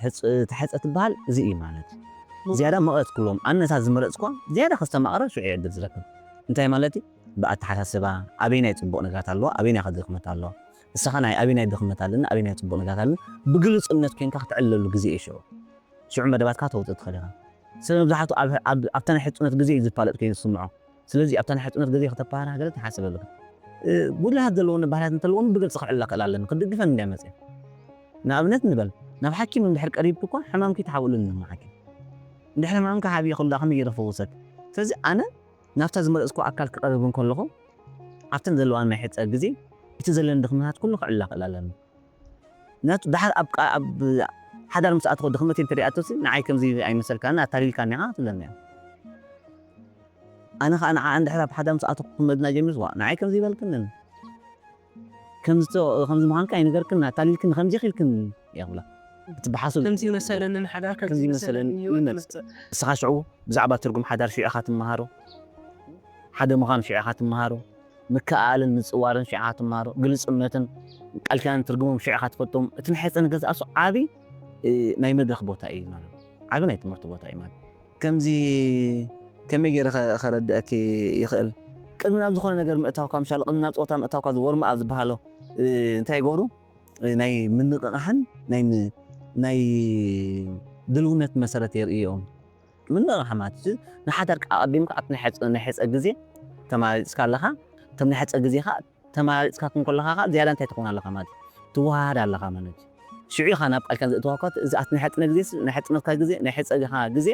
ሕፅ- እታ ሕፀ ትበሃል እዚ እዩ ማለት እዩ። ዝያዳ መቐረት ክብሎም ኣነ እታ ዝመረፅኳ ዝያዳ ከስተማቕረ ሽዑ እዩ ዕድል ዝረክብ። እንታይ ማለት እዩ? ብኣተሓሳስባ ኣበይናይ ፅቡቕ ነገራት ኣለዋ፣ ኣበይናይ ከ ድኽመት ኣለዋ። ንስኻ ናይ ኣበይናይ ድኽመት ኣለኒ፣ ኣበይናይ ፅቡቕ ነገራት ኣለኒ ብግልፅነት ኮይንካ ክትዕለሉ ግዜ እዩ ሽዑ። ሽዑ መደባትካ ተውፅእ ትኽእል ኢኻ። ስለ መብዛሕትኡ ኣብ- ኣብ- ኣብታ ናይ ሕፁነት ግዜ እዩ ዝፋለጥ ኮይኑ ዝስምዖ። ስለዚ ኣብታ ናይ ሕፁነት ግዜ ከተባህር ሃገር ትሓስብ ኣለካ። እ፣ ጉድለታት ዘለዎም ባህርያት እንተለዎም ብግልፂ ክዕላ ክእል ኣለኒ፣ ክድግፈን እንድያ መፅአ። ንኣብነት ንበል ናብ ሓኪም እንድሕር ቀሪብኪ እኳ ሕማምኪ ተሓብእሉ ንሓኪም እንድሕር ሕማምካ ሓብየ ክሉ ከመይ ገይረ ክፈውሰክ? ስለዚ ኣነ ናብታ ዝመረፅኩ ኣካል ክቐርብ እንከለኹ ኣብተን ዘለዋ ናይ ሕፀ ግዜ እቲ ዘለኒ ድኽመታት ኩሉ ክዕላ ክእል ኣለኒ። ምክንያቱ ድሓር ኣብ ቃ- ኣብ ሓዳር ምስ ኣትኹ ድኽመት እንተሪኣቶሲ ንዓይ ከምዚ ኣይመሰልካን ኣታሊልካኒ ኢኻ ትብለኒ እያ። ኣነ ከዓ ንዓ እንድሕር ኣብ ሓዳር ምስ ኣትኹ ክመድና ጀሚርስ ዋ ንዓይ ከምዚ ይበልክንን ከምዚ ተ- ከምዚ ምዃንካ ኣይነገርክን ኣታሊልክን ከምዚ ኢኺልክን እየ ክብላ። እቲ ብሓሱ ከምዚ መሰለንን ሓዳር ከምዚ መሰለኒ ህይወት ይመጽእ። ትመጽእ። ንስኻ ሽዑ ብዛዕባ ትርጉም ሓዳር ሽዑ ኢኻ ትመሃሮ። ሓደ ምዃን ሽዑ ኢኻ ትመሃሮ። ምክእኣልን ምጽዋርን ሽዑ ኢኻ ትመሃሮ። ግልጽነትን ቃል ኪዳን ትርጉሞም ሽዑ ኢኻ ትፈልጦም። እቲ ናይ ሕጸ ንገዛእ ርእሱ ዓቢ እ፣ ናይ መድረኽ ቦታ እዩ ማለት እዩ። ዓቢ ናይ ትምህርቲ ቦታ እዩ ማለት እዩ። ከምዚ ከመይ ገይረ ከ- ከረድአኪ ይኽእል? ቅድሚ ናብ ዝኾነ ነገር ምእታውካ ምሻል ቅድሚ ናብ ጸወታ ምእታውካ ዝወርም ኣብ ዝበሃሎ እ፣ እንታይ ይገብሩ? ናይ ምንቕቓሕን ናይ ም- ናይ ድልውነት መሰረት የርእዮም። ምንቕቓሕ ማለት እዚ ንሓዳር ኣቐዲምካ ኣብቲ ናይ ሕፀ- ናይ ሕፀ ግዜ ተማሪፅካ ኣለኻ። እቶም ናይ ሕፀ ግዜኻ ተማሪፅካ ክንከለኻ ከዓ ዝያዳ እንታይ ትኾን ኣለኻ ማለት እዩ? ትወሃሃድ ኣለኻ ማለት እዩ። ሽዑ ኢኻ ናብ ቃልካ ዘእተዋካ እዚ ኣቲ ናይ ሕፅነ ግዜ ናይ ሕፅነትካ ግዜ ናይ ሕፀ ግዜ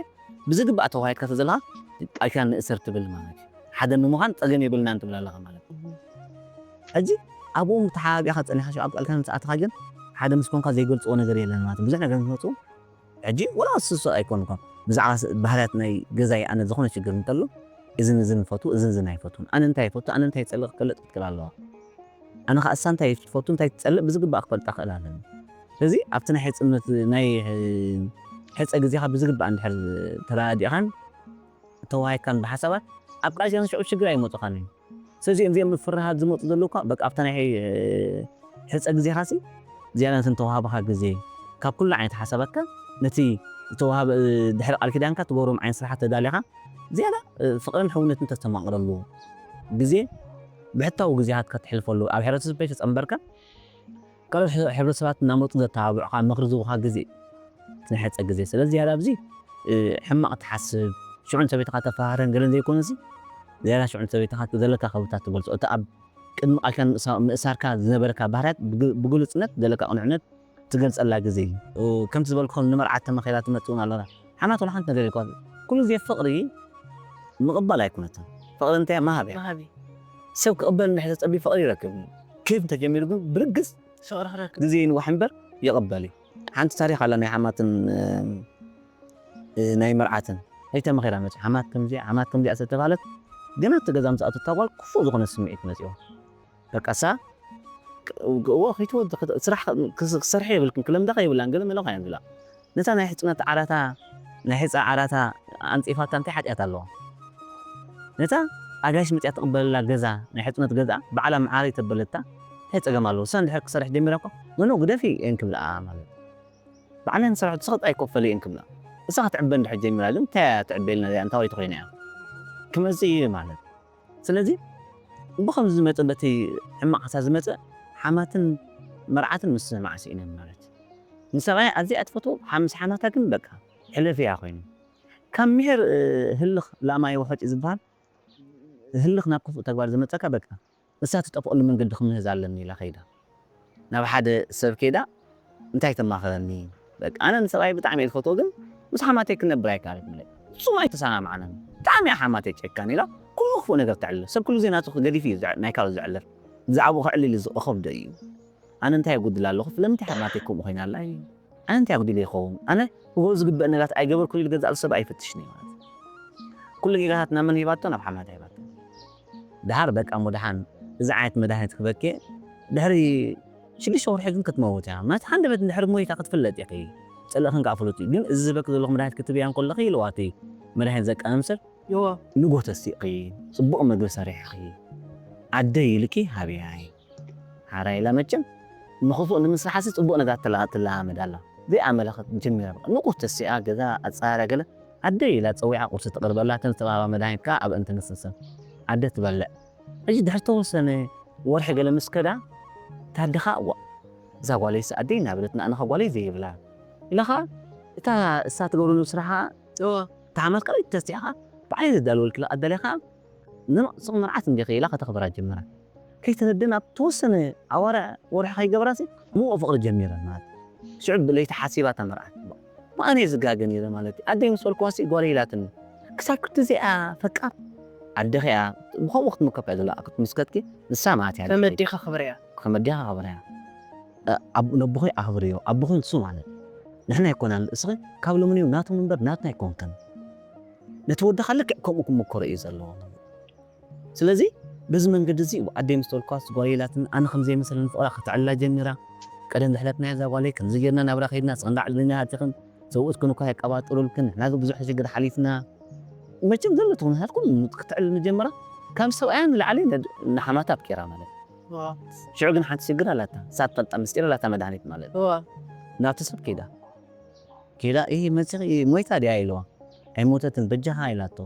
ብዝግባእ ተዋሂድካ ተዘለኻ ቃልካ ንእሰር ትብል ማለት እዩ። ሓደ ንምዃን ፀገም የብልናን ትብል ኣለኻ ማለት እዩ። ሕጂ ኣብኡ ተሓባቢእካ ፀኒኻ ሽዑ ኣብ ቃልካ ምስ ኣተኻ ግን ሓደ ምስ ኮንካ ዘይገልፅዎ ነገር የለን ማለት እዩ። ብዙሕ ነገር ምስ መፁ ሕጂ ወላ ስሱ ኣይኮንኩም ብዛዕባ ስ- ባህርያት ናይ ገዛይ ኣነ ዝኾነ ሽግር እንተሎ እዝን እዝን ይፈቱ እዝን እዝን ኣይፈቱን ኣነ እንታይ ይፈቱ ኣነ እንታይ ይፀልእ ክፈልጥ ክትክእል ኣለዋ። ኣነ ከዓ እሳ እንታይ ትፈቱ እንታይ ትፀልእ ብዝግባእ ክፈልጣ ክእል ኣለኒ። ስለዚ ኣብቲ ናይ ሕፅነት ናይ ሕ- ሕፀ ግዜኻ ብዝግባእ እንድሕር ተረዳዲእኻን ተዋሂድካን ብሓሳባት ኣብ ቃልሲያን ሽዑ ሽግር ኣይመፁኻን እዩ። ስለዚ እዚኦም ምፍርሃት ዝመፁ ዘለዉ እኳ በቃ ኣብታ ናይ ሕ- ሕፀ ግዜኻሲ ዝያዳ ነቲ ዝተዋሃበኻ ግዜ ካብ ኩሉ ዓይነት ሓሳባትካ ነቲ ዝተዋሃበ ድሕሪ ቃል ኪዳንካ ትገብሮም ዓይነት ስራሓት ተዳሊኻ ዝያዳ ፍቕርን ሕውነትን ተስተማቕረሉ ግዜ ብሕታዊ ግዜኻት ከተሕልፈሉ ኣብ ሕብረተሰብ ተፀንበርካ ካልኦት ሕ- ሕብረተሰባት እናመፁ ዘተባብዑኻ ምኽሪ ዝህቡኻ ግዜ እዩ። እቲ ናይ ሕፀ ግዜ ስለዚ ዝያዳ ኣብዚ እ፣ ሕማቕ ትሓስብ ሽዑ ንሰበይትኻ ተፈሃረን ገለን ዘይኮነሲ ዝያዳ ሽዑ ንሰበይትኻ ዘለካ ክብርታት ትገልፆ እቲ ኣብ ቅድሚ ቃልካ ምእሳርካ ዝነበረካ ባህርያት ብግሉጽነት ዘለካ ቅኑዕነት ትገልጸላ ግዜ እዩ። ከምቲ ዝበልኩኹም ንመርዓት ተመኺራ ትመጽእ እውን ኣሎና። ሓማት ወላ ሓንቲ ነገር የልኳት። ኩሉ ግዜ ፍቕሪ ምቕባል ኣይኮነትን። ፍቕሪ እንታይ ምሃብ እያ። ሰብ ክቕበል እንድሕር ተጸብዩ ፍቕሪ ይረክብ። ክህብ እንተጀሚሩ ግን ብርግጽ ግዜ ይንዋሕ እምበር ይቕበል እዩ። ሓንቲ ታሪኽ ኣላ ናይ ሓማትን ናይ መርዓትን። ከይተመኺራ መጽያ ሓማት ከምዚኣ ሓማት ከምዚኣ ዝተባህለት ገና እቲ ገዛ ምስ ኣተታ ጓል ክፉእ ዝኾነ ስምዒት መጽዮ። በቃ እሳ እዎ ከይትወዲ ስራሕ ክሰርሐ የብልክን ክለምዳ ከይብላን ገለ መለ ኳ እየን ዝብላ። ነታ ናይ ሕጽነት ዓራታ ናይ ሕጻ ዓራታ ኣንጺፋታ እንታይ ሓጢኣት ኣለዋ? ነታ ኣጋይሽ መጽያ ትቕበለላ ገዛ ናይ ሕጽነት ገዛ ባዕላ መዓረይ ተበለታ እንታይ ጸገም ኣለዎ? እሳ እንድሕር ክሰርሕ ጀሚራ እኮ መኖ ግደፊ እየን ክብልኣ ማለት ባዕለን ዝሰርሐ ትስኽጥ ኣይኮፈል እየን ክብላ። እሳ ክትዕበ እንድሕር ጀሚራ ግን እንታይ እያ ትዕበ ኢልና እዚኣ እንታይ ወይቲ ኮይና እያ ክመጽእ እዩ ማለት። ስለዚ ብኸምዚ ዝመጸ በቲ ሕማቕ ሓሳብ ዝመጸ ሓማትን መርዓትን ምስ ማዕሲ ኢነን ማለት እዩ። ንሰብኣይ ኣዝያ ትፈትዎ ምስ ሓማታ ግን በቃ ሕለፊ እያ ኮይኑ ካብ ምሄር ህልኽ ላማይ ውሐጭ ዝበሃል ህልኽ ናብ ክፉእ ተግባር ዝመጸካ በቃ እሳ ትጠፍኣሉ መንገዲ ክምህዝ ኣለኒ ኢላ ከይዳ ናብ ሓደ ሰብ ከይዳ እንታይ ተማኽረኒ በቃ ኣነ ንሰብኣይ ብጣዕሚ እየ ዝፈትዎ ግን ምስ ሓማተይ ክነብር ኣይከኣለት ምለ ፍጹም ኣይተሰማምዓናን ብጣዕሚ እያ ሓማተይ ጨካን ኢላ ኩሉ ክፉእ ነገር ተዕልል ሰብ ኩሉ ግዜ ናቱ ገዲፉ እዩ ናይ ካልእ ዝዕልል ብዛዕባኡ ከዕልል እዩ ዝኸብዶ እዩ ኣነ እንታይ የጉድል ኣለኹ ስለምንታይ ሓማተይ ከምኡ ኮይና ኣላ ኣነ እንታይ ኣጉዲለ ይኸውን ኣነ ክገብሮ ዝግበእ ነገራት ኣይገበርኩን ኢሉ ገዛእ ሰብ ኣይፈትሽን እዩ ማለት ኩሉ ጌጋታት ናብ መን ሂባቶ ናብ ሓማታ ሂባቶ ድሓር በቃ እሞ ድሓን እዚ ዓይነት መድሃኒት ክበኬ ድሕሪ ሽዱሽተ ወርሒ ግን ክትመውት እያ ማለት ሃንደበት ድሕሪ ሞይታ ክትፍለጥ ኢኺ ጸለእኽን ከዓ ፍሉጥ እዩ ግን እዚ ዝበክ ዘለኹ መድሃኒት ክትብያ እንከለኺ ኢልዋ እቲ መድሃኒት ዘቃምም ሰብ ንጎ ተሲእኺ ጽቡቕ ምግቢ ሰሪሕኺ ዓደይ ኢልኪ ሃብያይ ሓራይ ኢላ መቸም ንኽፉእ ንምስራሓሲ ጽቡቕ ነገር ትለማመድ ኣላ። ዘይኣመለኸት ጀሚራ በቃ ንቑህ ተሲኣ ገዛ ኣጻርያ ገለ ኣደይ ኢላ ጸዊዓ ቁርሲ ትቕርበላ እተን ዝተባህባ መድሃኒት ከኣ ኣብ እንትን ንስንስን ኣደ ትበልዕ። ሕጂ ድሕሪ ተወሰነ ወርሒ ገለ ምስ ከዳ እታ ኣደ ከኣ እዋእ እዛ ጓለይሲ ኣደይ እናበለት ንኣነኸ ጓለይ ዘይብላ ኢላ ከኣ እታ እሳ ትገብረሉ ስራሕ ከኣ እዋ እታ ሓማት ካልኣይቲ ተሲኣ ከኣ ብዓይ ዘዳልወልኪ ኢላ ኣዳልያ ከኣ ንስኺ መርዓት እንዲኺ ኢላ ከተኽብራ ጀመራ። ከይተረደን ኣብ ተወሰነ ኣዋርሕ ወርሒ ከይገበራሲ ምቕ ፍቕሪ ጀሚረን ማለት እዩ። ሽዑ ብለይቲ ሓሲባ እታ መርዓት እሞ ኣነ እየ ዝጋገ ነይረ ማለት እዩ። ኣደይ ምስ በልክዋሲ ጓለይ ኢላትኒ። ክሳብ ክንዲ እዚኣ ፈቃር ኣደኺ እያ ብኸምኡ ክትምከፍ እያ ዘላ ክትምስከትኪ ንሳ ማለት እያ። ከመዲኻ ክብርያ። ከመዲኻ ክብርያ። ነቦኺ ኣኽብርዮ ኣቦኺ ንሱ ማለት ንሕና ኣይኮናን እስኺ ካብ ሎሚ ንዮም ናቶም እምበር ናትና ኣይኮንክን። ነቲ ወድኻ ልክዕ ከምኡ ክምከሮ እዩ ዘለዎ። ስለዚ በዚ መንገዲ እዚ ኣደይ ምስ ተወልኳስ ጓል የላትን ኣነ ከም ዘይመሰለኒ ፍቕራ ከተዕልላ ጀሚራ። ቀደም ዝሕለፍናዮ እዛ ጓለይ ከምዚ ጌርና ናብራ ከይድና ስቕንዳ ዕድልና ሃቲኽን ሰብኡትክን እኳ የቀባጥሩልክን ንሕና ግን ብዙሕ ሽግር ሓሊፍና። መቸም ዘሎ ትኹን ሃልኩም ክትዕልል ጀመራ። ካብ ሰብኣያ ንላዕሊ ንሓማታ ኣፍቂራ ማለት ሽዑ ግን ሓንቲ ሽግር ኣላታ ሳት ፈልጣ ምስጢር ኣላታ መድሃኒት ማለት ናብቲ ሰብ ከይዳ ከይዳ እ መፂኺ ሞይታ ድያ ኢልዋ ኣይሞተትን በጃኻ ኢላቶ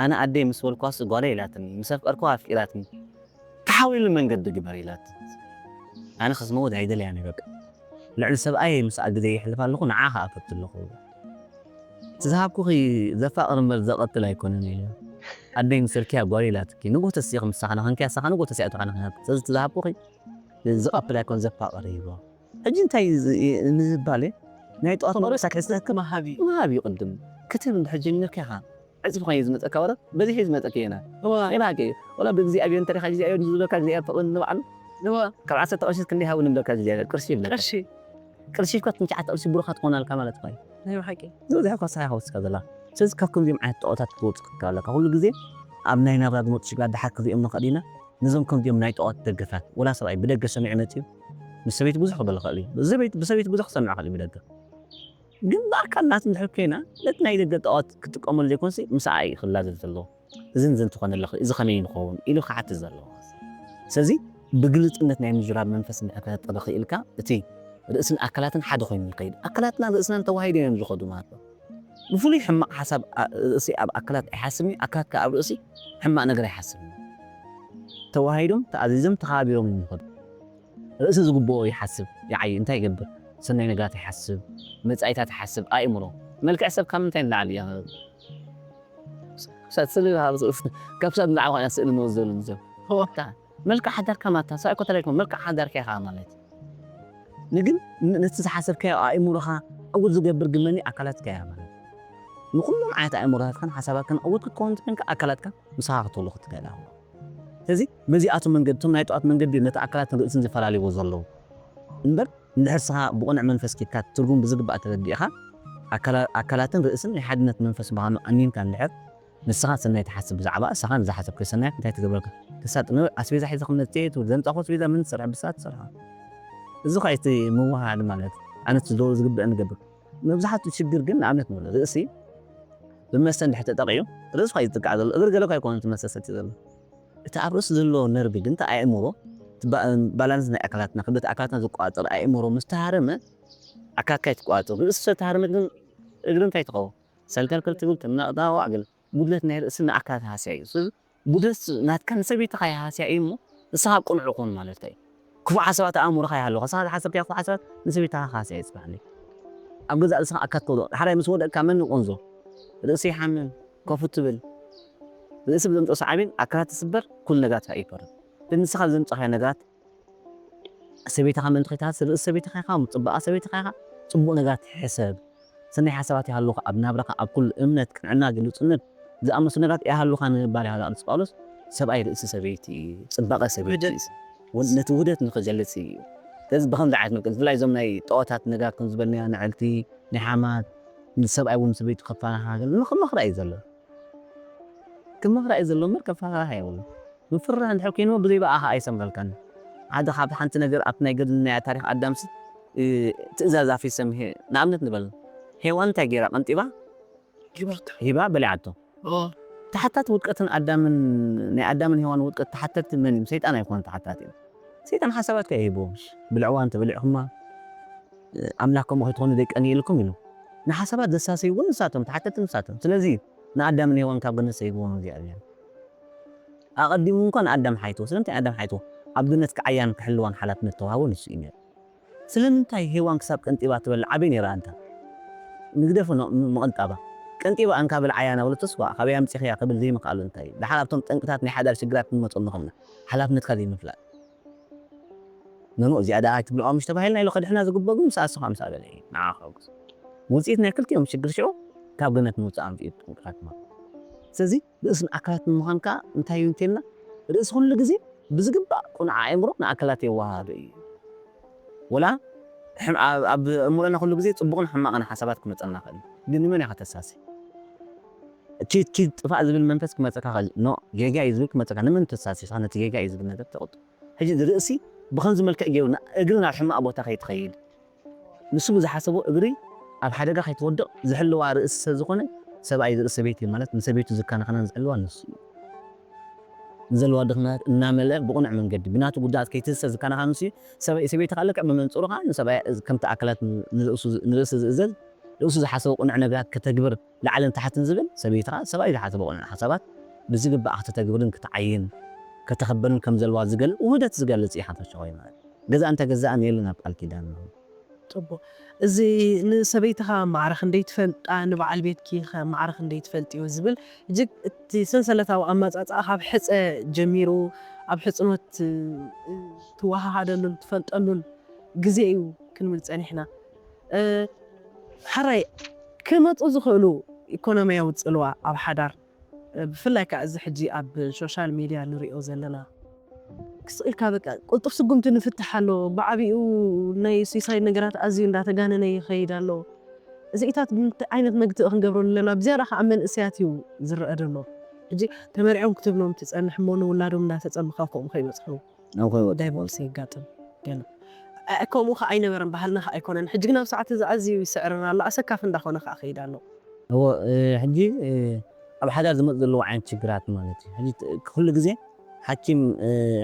ኣነ ኣደይ ምስ በልኳስ ጓለይ ኢላትኒ ምስ ኣፍቀርኩዋ ኣፍቂራትኒ ተሓዊሉ መንገዲ ግበር ኢላት ኣነ ክስመዎ ኣይደልያን በቃ ልዕሊ ሰብኣይ ምስኣ ግዜ ይሕልፍ ኣለኹ ንዓ ከኣ ከብቲ ኣለኹ እቲ ዝሃብኩኺ ዘፋቕር እምበር ዘቐትል ኣይኮነን ኢሉ ኣደይ ምስርኪያ ጓል ኢላትኪ ንጎ ተሲኺ ምሳኻ ንኸንኪያ ሳኻ ንጎ ተሲኣቱ ሓንኺ ስለዚ እቲ ዝሃብኩኺ ዘቐትል ኣይኮን ዘፋቕር ይብሎ ሕጂ እንታይ ንዝባል ናይ ጠዋት መረሳ ክሕዝተካ መሃቢ መሃቢ ቅድም ክትብ እንድሕር ጀሚርካ ኢኻ ዕፅፊ ኮይኑ ዝመፀካ ወረ በዚሒ ዝመፀካ የና ዋ ኢላቂ ወላ ብእግዚኣብሔር እንተሪኻ እግዚኣብሔር ንዝብለካ እግዚኣብሔር ፍቕሪ ንባዕሉ ዋ ካብ ዓሰርተ ቅርሺ ክንደይ ሃቡ ንብለካ እግዚኣብሔር ቅርሺ ይብለካ ቅርሺ ቅርሺ እኳ ትንሽዓተ ቅርሺ ብሩኻ ትኾናልካ ማለት እኳ እዩ ናይ ብሓቂ ዝበዝሐ እኳ ሳያ ከወስካ ዘላ ስለዚ ካብ ከምዚኦም ዓይነት ጣዖታት ክትወፅእ ክትከኣለካ ኩሉ ግዜ ኣብ ናይ ናብራ ዝመፁ ሽግራት ድሓር ክሪኦም ንኽእል ኢና ነዞም ከምዚኦም ናይ ጣዖት ደገታት ወላ ሰብኣይ ብደገ ሰሚዑ መፅዩ ምስ ሰበይቲ ብዙሕ ክብል ይኽእል እዩ ብሰበይቲ ብዙሕ ክሰምዕ ይኽእል እዩ ብደገ ግን ብኣካል ናቱ እንድሕር ኮይና ነቲ ናይ ደገ ጣዖት ክጥቀመሉ ዘይኮንሲ ምስኣ እዩ ክላዘብ ዘለዎ እዝን ዝን ትኾነለኺ እዚ ከመይ ንኸውን ኢሉ ክሓትት ዘለዎ ስለዚ ብግልፅነት ናይ ምዝራብ መንፈስ እንድሕር ከተጥሪ ክኢልካ እቲ ርእስን ኣካላትን ሓደ ኮይኑ ይኸይድ ኣካላትና ርእስናን ተዋሂዶ እዮም ዝኸዱ ማለት ነው ብፍሉይ ሕማቕ ሓሳብ ርእሲ ኣብ ኣካላት ኣይሓስብን እዩ ኣካላት ከኣ ኣብ ርእሲ ሕማቕ ነገር ኣይሓስብን እዩ ተዋሂዶም ተኣዚዞም ተኸባቢሮም እዮም ይኸዱ ርእሲ ዝግብኦ ይሓስብ ይዓይ እንታይ ይገብር ሰናይ ነገራት ይሓስብ መጻኢታት ይሓስብ ኣእምሮ መልክዕ ሰብ ካብ ምንታይ ንላዕሊ እያ ክሳብ ስእሊ ካብ ሰብ ንላዕሊ ኮይና ስእሊ ንወስደሉ ንሰብ መልክዕ ሓዳርካ ማታ ሰብኣይ ኮተለይኮ መልክዕ ሓዳርካ ኢኻ ማለት እዩ። ንግን ን- ነቲ ዝሓሰብካዮ ኣእምሮኻ ዕውት ዝገብር ግመኒ ኣካላትካ እያ ማለት እዩ። ንኩሎም ዓይነት ኣእምሮታትካን ሓሳባትካን ዕውት ክትከውን ትኮንካ ኣካላትካ ምሳኻ ክትህሉ ክትክእል ኣለዎ። ስለዚ በዚኣቶም መንገዲ እቶም ናይ ጠዋት መንገዲ ነቲ ኣካላትን ርእስን ዝፈላልይዎ ዘለዉ እምበር እንድሕር ስኻ ብቕኑዕ መንፈስ ኪድካ ትርጉም ብዝግባእ ተረዲእኻ ኣካላ- ኣካላትን ርእስን ናይ ሓድነት መንፈስ ምዃኑ ኣሚንካ እንድሕር ንስኻ ሰናይ ትሓስብ ብዛዕባ እስኻ ንዝሓሰብከ ሰናይ እንታይ ትገብረልካ? ክሳጥ ነ- ኣስቤዛ ሒዘ ክመጽእ እየ ትብል ዘምጻኹ ኣስቤዛ ምን ትሰርሕ ብሳ ትሰርሖ። እዚ ኸ እቲ ምውሃድ ማለት ኣነ ትዝለዎ ዝግብእ ንገብር። መብዛሕትኡ ሽግር ግን ንኣብነት ንብሎ ርእሲ ብመስተ እንድሕር ተጠቂዩ ርእሱ ኸ ይጥቃዕ ዘሎ እግሪ ገለ ኳ ኣይኮነን እቲ መስተ ሰትዩ ዘሎ። እቲ ኣብ ርእሲ ዘሎ ነርቪ ግን እቲ ኣእምሮ እቲ ባ- ባላንስ ናይ ኣካላትና ክብደት ኣካላትና ዝቆጻጸር ኣእምሮ ምስ ተሃረመ ኣካልካ ይትቆጻጸር። ርእሲ ዝተሃረመ ግን እግሪ እንታይ ትኸውን? ሰልከልከል ትብል ትነቕዳዋዕ ግን ጉድለት ናይ ርእሲ ንኣካላት ሃስያ እዩ። ስለዚ ጉድለት ናትካ ንሰበይትኻ ይሃስያ እዩ እሞ ንስኻ ቅኑዕ ኹን ማለት እዩ። ክፉእ ሓሳባት ኣእምሮኻ ይሃለኻ ንስኻ ዝሓሰብካዮ ክፉእ ሓሳባት ንሰበይትኻ ክሃስያ እዩ ጽባሕ ንግዲ። ኣብ ገዛእ ርእስኻ ኣካት ተውድቕ ዳሕራይ ምስ ወደቕካ መን ይቆንዞ? ርእሲ ይሓምም፣ ከፉ ትብል። ርእሲ ብዘምጽኦ ሰዓቤን ኣካላት ትስበር፣ ኩሉ ነገራት ይፈርስ። ንስኻ ዘምጻኻዮ ነገራት ሰበይትኻ ምእንቲ ከይትሃሲ ርእሲ ሰበይትኻ ኢኻ፣ ጽባቐ ሰበይትኻ ኢኻ፣ ጽቡቕ ነገራት ሕሰብ። ሰናይ ሓሳባት ይሃሉኻ ኣብ ናብራኻ ኣብ ኩሉ እምነት፣ ቅንዕና፣ ግሉጽነት ዝኣመሰሉ ነገራት ይሃሉኻ ንምባል ኢኻ ቅዱስ ጳውሎስ ሰብኣይ ርእሲ ሰበይቲ እዩ፣ ጽባቐ ሰበይቲ እዩ። ወን- ነቲ ውህደት ንኽገልጽ እዩ። ስለዚ ብኸምዚ ዓይነት መልክዕ ብፍላይ እዞም ናይ ጠዋታት ነገራት ከም ዝበልናዮ ንዕልቲ ናይ ሓማት ንሰብኣይ እውን ሰበይቱ ከፈኻኽር ንኽመኽራ እዩ ዘሎ። ክመኽራ እዩ ዘሎ እምበር ከፈኻኽራ የብሉ። ምፍርራህ እንድሕር ኮይኑ ብዘይ ብኣኻ ኣይሰምረልካን። ሓደ ካብ ሓንቲ ነገር ኣብቲ ናይ ገድሊ ናይ ታሪኽ ኣዳምሲ እ፣ ትእዛዝ ኣፊሰም ሄ- ንኣብነት ንበል ሄዋን እንታይ ገይራ ቀንጢባ ሂባ በሊዓቶ። ተሓታት ውድቀትን ኣዳምን ናይ ኣዳምን ሄዋን ውድቀት ተሓተቲ መን እዩ? ሰይጣን ኣይኮነ ተሓታት እዩ። ሰይጣን ሓሳባትካ ይህብዎ። ብልዕዋ እንተበሊዕኹማ ኣምላኽ ከምኡ ከይትኾኑ ደቀን ይልኩም ኢሉ። ንሓሳባት ዘሳሰዩ እውን ንሳቶም ተሓተቲ ንሳቶም። ስለዚ ንኣዳምን ሄዋን ካብ ገነት ሰይብዎም እግዚኣብሔር። ኣቐዲሙ እንኳ ንኣዳም ሓይትዎ። ስለምንታይ ኣዳም ሓይትዎ? ኣብ ገነት ክዓያን ክሕልዋን ሓላፍነት ተዋህቦ ንሱ እዩ ነይሩ። ስለምንታይ ሄዋን ክሳብ ቀንጢባ ትበልዕ ዓበይ ነይራ ኣንታ? ንግደፎ ኖ- ም- ምቕንጣባ። ቀንጢባ ኣንካ ብልዓያ ናበለቶስ ዋ ካበይ ኣምጺኽያ ክብል ዘይምኽኣሉ እንታይ እዩ? ደሓር ኣብቶም ጠንቅታት ናይ ሓዳር ሽግራት ክንመጾ ንኽእልና ሓላፍነትካ ዘይምፍላጥ። ነኖ እዚኣ ደኣ ኣይትብልዖ ምሽ ተባሂልና ኢሉ ከድሕና ዝግበ ግን ምስ ኣስኻ ምስ ኣበለ እዩ ንዓ ከውግዝ። ውፅኢት ናይ ክልቲኦም ሽግር ሽዑ ካብ ገነት ምውፃእ ኣምፅኡ ጥንቅታት ማለት። ስለዚ ርእስን ኣካላት ንምዃን ከዓ እንታይ እዩ እንተልና ርእሲ ኩሉ ግዜ ብዝግባእ ቁኑዕ ኣእምሮ ንኣካላት የዋሃዶ እዩ። ወላ ሕም- ኣብ ኣብ ኣእምሮና ኩሉ ግዜ ፅቡቕን ሕማቕን ሓሳባት ክመፀና ኽእል እዩ። ግን ንመን ኢኻ ተሳሲ? እቲ እቲ ጥፋእ ዝብል መንፈስ ክመፀካ ኽእል ኖ ጌጋ እዩ ዝብል ክመፀካ ንመን ተሳሲ ነቲ ጌጋ እዩ ዝብል ነገር ተቕጡ። ሕጂ ርእሲ ብኸምዚ መልክዕ ገይሩ እግሪ ናብ ሕማቕ ቦታ ከይትኸይድ ንሱ ብዝሓሰቦ እግሪ ኣብ ሓደጋ ከይትወድቕ ዝሕልዋ ርእሲ ሰብ ዝኾነ ሰብኣይ ዝርእሲ ሰበይቲ ማለት ንሰበይቱ ዝከናኸናን ዝሕልዋ ንሱ እዩ። ንዘለዋ ድኽመት እናመልአ ብቕኑዕ መንገዲ ብናቱ ጉዳት ከይትህሰ ዝከናኸን ንሱ እዩ። ሰበይቲ ከዓ ልክዕ ብመንፅሩ ከዓ ንሰብኣይ ከምቲ ኣካላት ንርእሱ ዝእዘዝ ርእሱ ዝሓሰቦ ቅኑዕ ነገራት ከተግብር ላዕልን ታሕትን ዝብል ሰበይቲ ከዓ ሰብኣይ ዝሓሰቦ ቅኑዕ ሓሳባት ብዝግባእ ከተተግብርን ክትዓይን ከተኸበርን ከም ዘለዋ ዝገልፅ ውህደት ዝገልፅ እዩ ሓፈሻዊ ማለት። ገዛ እንተገዛእን የለን ኣብ ቃል ኪዳን። ፅቡቅ። እዚ ንሰበይትኻ ማዕረ ክንደይ ትፈልጣ ንበዓል ቤትኪ ኸ ማዕረ ክንደይ ትፈልጥዮ ዝብል እጅግ እቲ ሰንሰለታዊ ኣመፃፅኣ ካብ ሕፀ ጀሚሩ ኣብ ሕፅኖት ትወሃሃደሉን ትፈልጠሉን ግዜ እዩ ክንብል ፀኒሕና። ሕራይ ክመፁ ዝኽእሉ ኢኮኖሚያዊ ፅልዋ ኣብ ሓዳር ብፍላይ ከዓ እዚ ሕጂ ኣብ ሶሻል ሚድያ ንሪኦ ዘለና ክስቕ ኢልካ በቃ ቅልጡፍ ስጉምቲ ንፍትሕ ኣሎ። ብዓቢኡ ናይ ሱሳይድ ነገራት ኣዝዩ እንዳተጋነነ ይኸይድ ኣሎ። እዚኢታት ብምንታይ ዓይነት መግትኢ ክንገብረሉ ኣለና? ብዝያዳ ከዓ ኣብ መንእሰያት እዩ ዝረአ ዘሎ። ሕጂ ተመርዕዮም ክትብሎም ትፀንሕ እሞ ንውላዶም እንዳተፀበኻ ከምኡ ከይበፅሑ ዳይቮርስ የጋጥም። ገለ ከምኡ ከዓ ኣይነበረን ባህልና ከዓ ኣይኮነን። ሕጂ ግን ኣብ ሰዓት እዚ ኣዝዩ ይስዕረና ኣሎ። ኣሰካፊ እንዳኾነ ከዓ ከይድ ኣሎ። እዎ ሕጂ ኣብ ሓዳር ዝመፁ ዘለዉ ዓይነት ሽግራት ማለት እዩ። ሕጂ ኩሉ ግዜ ሓኪም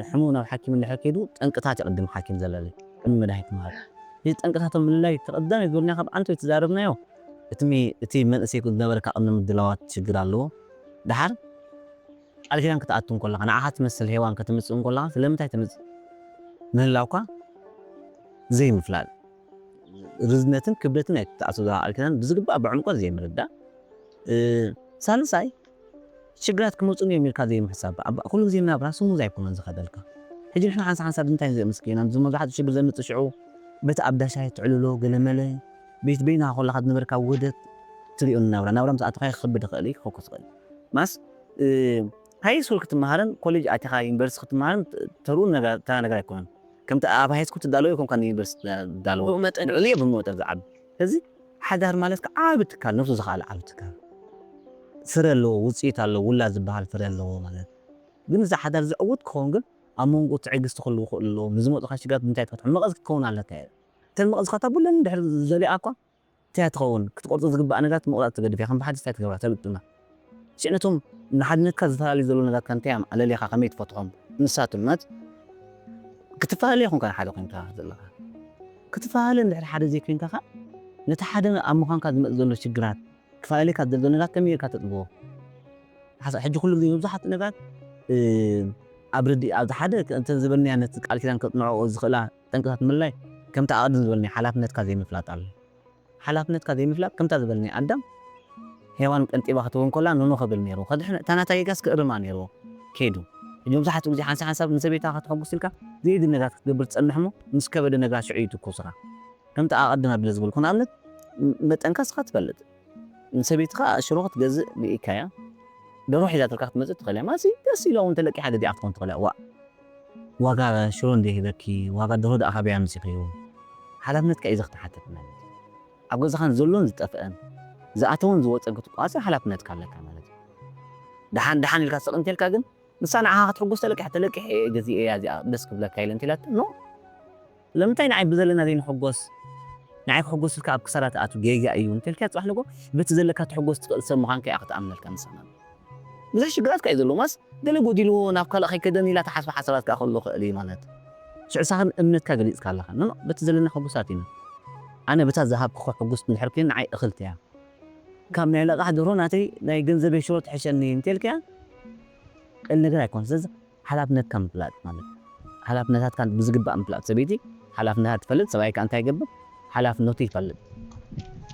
ሕሙም ናብ ሓኪም እንድሕር ከይዱ ጠንቅታት ይቕድም ሓኪም ዘለለ ቅድሚ መድሃኒት ምሃብ። እዚ ጠንቅታቶም ምልላይ እቲ ቀዳሚ ዝበልናዮ ካብ ዓንቶ ዝተዛረብናዮ እቲ እቲ መንእሰይ ዝነበረካ ቅድሚ ምድላዋት ሽግር ኣለዎ። ደሓር ቃል ኪዳን ክትኣቱ እንከለኻ ንዓኻ ትመስል ሄዋን ከተምፅእ እንከለኻ ስለምንታይ ተምፅእ ምህላውካ ዘይምፍላጥ ርዝነትን ክብደትን ናይ ትተኣስዞ ቃል ኪዳን ብዝግባእ ብዕምቆት ዘይምርዳእ። ሳልሳይ ሽግራት ክመፁኒ እዮም ኢልካ ዘይምሕሳብ። ኩሉ ግዜ ናብራ ስሙዝ ኣይኮነን ዝኸደልካ። ሕጂ ንሕና ሓንሳ ሓንሳብ እንታይ ዘምስኪና፣ እዚ መብዛሕትኡ ሽግር ዘምጽእ ሽዑ በቲ ኣብ ዳሻይ ትዕልሎ ገለመለ፣ ቤት በይንኻ ኮለኻ ዝነበርካ ውህደት ትሪኦ ናብራ። ናብራ ምስ ኣተኻ ክኸብድ ይኽእል እዩ፣ ክኸኩስ ይኽእል። ማስ፣ እ፣ ሃይ ስኩል ክትመሃርን ኮሌጅ ኣቲኻ ዩኒቨርሲቲ ክትመሃርን ተ-፣ ተርኡ ነጋ-፣ ተራ ነገር ኣይኮነን። ከምቲ ኣብ ሃይ ስኩል ትዳለዎ ይኮንካ ንዩኒቨርሲቲ ትዳለዎ። ብኡ መጠን። ልዕሊ ብኡ መጠን ዝዓቢ። ስለዚ ሓዳር ማለት ከዓ ዓቢ ትካል፣ ነብሱ ዝኸኣለ ዓቢ ትካል። ፍረ ኣለዎ፣ ውፅኢት ኣለዎ፣ ውላድ ዝበሃል ፍረ ኣለዎ ማለት። ግን እዚ ሓዳር ዝዕውት ክኸውን ግን ኣብ መንጎ ትዕግስቲ ክህልው ክእል ኣለዎ። ንዝመፁኻ ሽግራት ብምንታይ ትፈትሖም? መቐዝ ክትከውን ኣለካ እየ። እተን መቐዝካ ታቡለን ድሕሪ ዘሊኣ እኳ እንታይ ትኸውን? ክትቆርጾ ዝግባእ ነገራት ምቑራጽ ትገድፍ እያ። ከም ብሓድሽ እንታይ ትገብራ? ተብጥና። ሽዕነቶም ንሓድነትካ ዝተፈላለዩ ዘለዉ ነገራት ከ እንታይ እዮም? ኣለሊኻ ከመይ ትፈትሖም? ንሳቶም ማለት ክትፈላለ ኢኹም ከ ሓደ ኮይንካ ዘለኻ። ክትፈላለ እንድሕር ሓደ ዘይኮይንካ ከ ነቲ ሓደ ኣብ ምዃንካ ዝመጽእ ዘሎ ሽግራት፣ ክፈላለካ ዘሎ ነገራት ከመይ ጌርካ ተጽብቦ? ሓሳ-፣ ሕጂ ኩሉ ግዜ መብዛሕትኡ ነገራት፣ እ፣ ኣብ ርዲ-፣ ኣብዚ ሓደ ከ-፣ እንተ ዝበልናያ ነቲ ቃል ኪዳን ከጽንዖ ዝኽእላ ጠንቅታት ምልላይ ከምቲ ኣቐድም ዝበልናዮ ሓላፍነትካ ዘይምፍላጥ ኣሎ። ሓላፍነትካ ዘይምፍላጥ ከምታ ዝበልናያ ኣዳም ሄዋን ቀንጢባ ክትህቦ እንከላ ኖኖ ከብል ነይሩ። ከድሕን እታ ናታ ጌጋስ ክእርማ ነይርዎ። ከይዱ። ሕጂ መብዛሕትኡ ግዜ ሓንሳብ ሓንሳብ ንሰበይትኻ ከተሐጉስ ኢልካ ዘየድሊ ነገራት ክትገብር ትጸንሕ እሞ ምስ ከበደ ነገራት ሽዑ እዩ ትኩስኻ። ከምቲ ኣቐድም ኣቢለ ዝበልኩ ንኣብነት ም-፣ መጠንካ ንስኻ ትፈልጥ። ንሰበይትኻ ሽሮ ክትገዝእ ልኢካያ፣ ደርሆ ሒዛትልካ ክትመጽእ ትኽእል እያ። ማሲ ደስ ኢላ እውን ተለቂሓ ገዚኣ ክትኮን ትኽእል እያ። ዋእ፣ ዋጋ ሽሮ እንደ ሂበኪ፣ ዋጋ ደርሆ ደኣ ካበይ ኣምጺኽዮ? ሓላፍነትካ እዩ ዘኽትሓተት ማለት እዩ። ኣብ ገዛኻን ዘሎን ዝጠፍአን፣ ዝኣተወን ዝወጸን ክትቋጸ ሓላፍነትካ ኣለካ ማለት እዩ። ደሓን ደሓን ኢልካ ስቕ እንተልካ ግን፣ ንሳ ንዓኻ ክትሕጎስ ተለቂሓ፣ ተለቂሐ እየ ገዚኤ እያ እዚኣ ደስ ክብለካ ኢለ እንተኢላቶ፣ ኖ። ስለምንታይ ንዓይ ብዘለና ዘይንሕጎስ? ንዓይ ክሕጎስ ኢልካ ኣብ ክሳራ ትኣቱ ጌጋ እዩ እንተልካያ፣ ጽባሕ ንግሆ በቲ ዘለካ ትሕጎስ ትኽእል ሰብ ምዃንካ እያ ክትኣምነልካ ንሳ ማለት። ብዙሕ ሽግራትካ እዩ ዘለዎ፣ ማስ ገለ ጎዲልዎ ናብ ካልእ ከይከደን ኢላ ትሓስባ ሓሳባት ከኣ ክህሉ ይኽእል እዩ ማለት። ሽዑ ንስኻ ግን እምነትካ ገሊጽካ ኣለኻ። ኖ፣ ኖ፣ በቲ ዘለና ሕጉሳት ኢና። ኣነ በታ ዝሃብኩኻ ሕጉስ እንድሕር ኮይነ ንዓይ እኽልቲ እያ። ካብ ናይ ለቓሕ ደርሆ ናተይ ናይ ገንዘበይ ሽሮ ትሕሸኒ እንተልካያ፣ ቀሊል ነገር ኣይኮነን። ስለዚ ሓላፍነትካ ምፍላጥ ማለት፣ ሓላፍነታትካ ብዝግባእ ምፍላጥ። ሰበይቲ ሓላፍነታ ትፈልጥ፣ ሰብኣይ ከኣ እንታይ ይገብር? ሓላፍነቱ ይፈልጥ።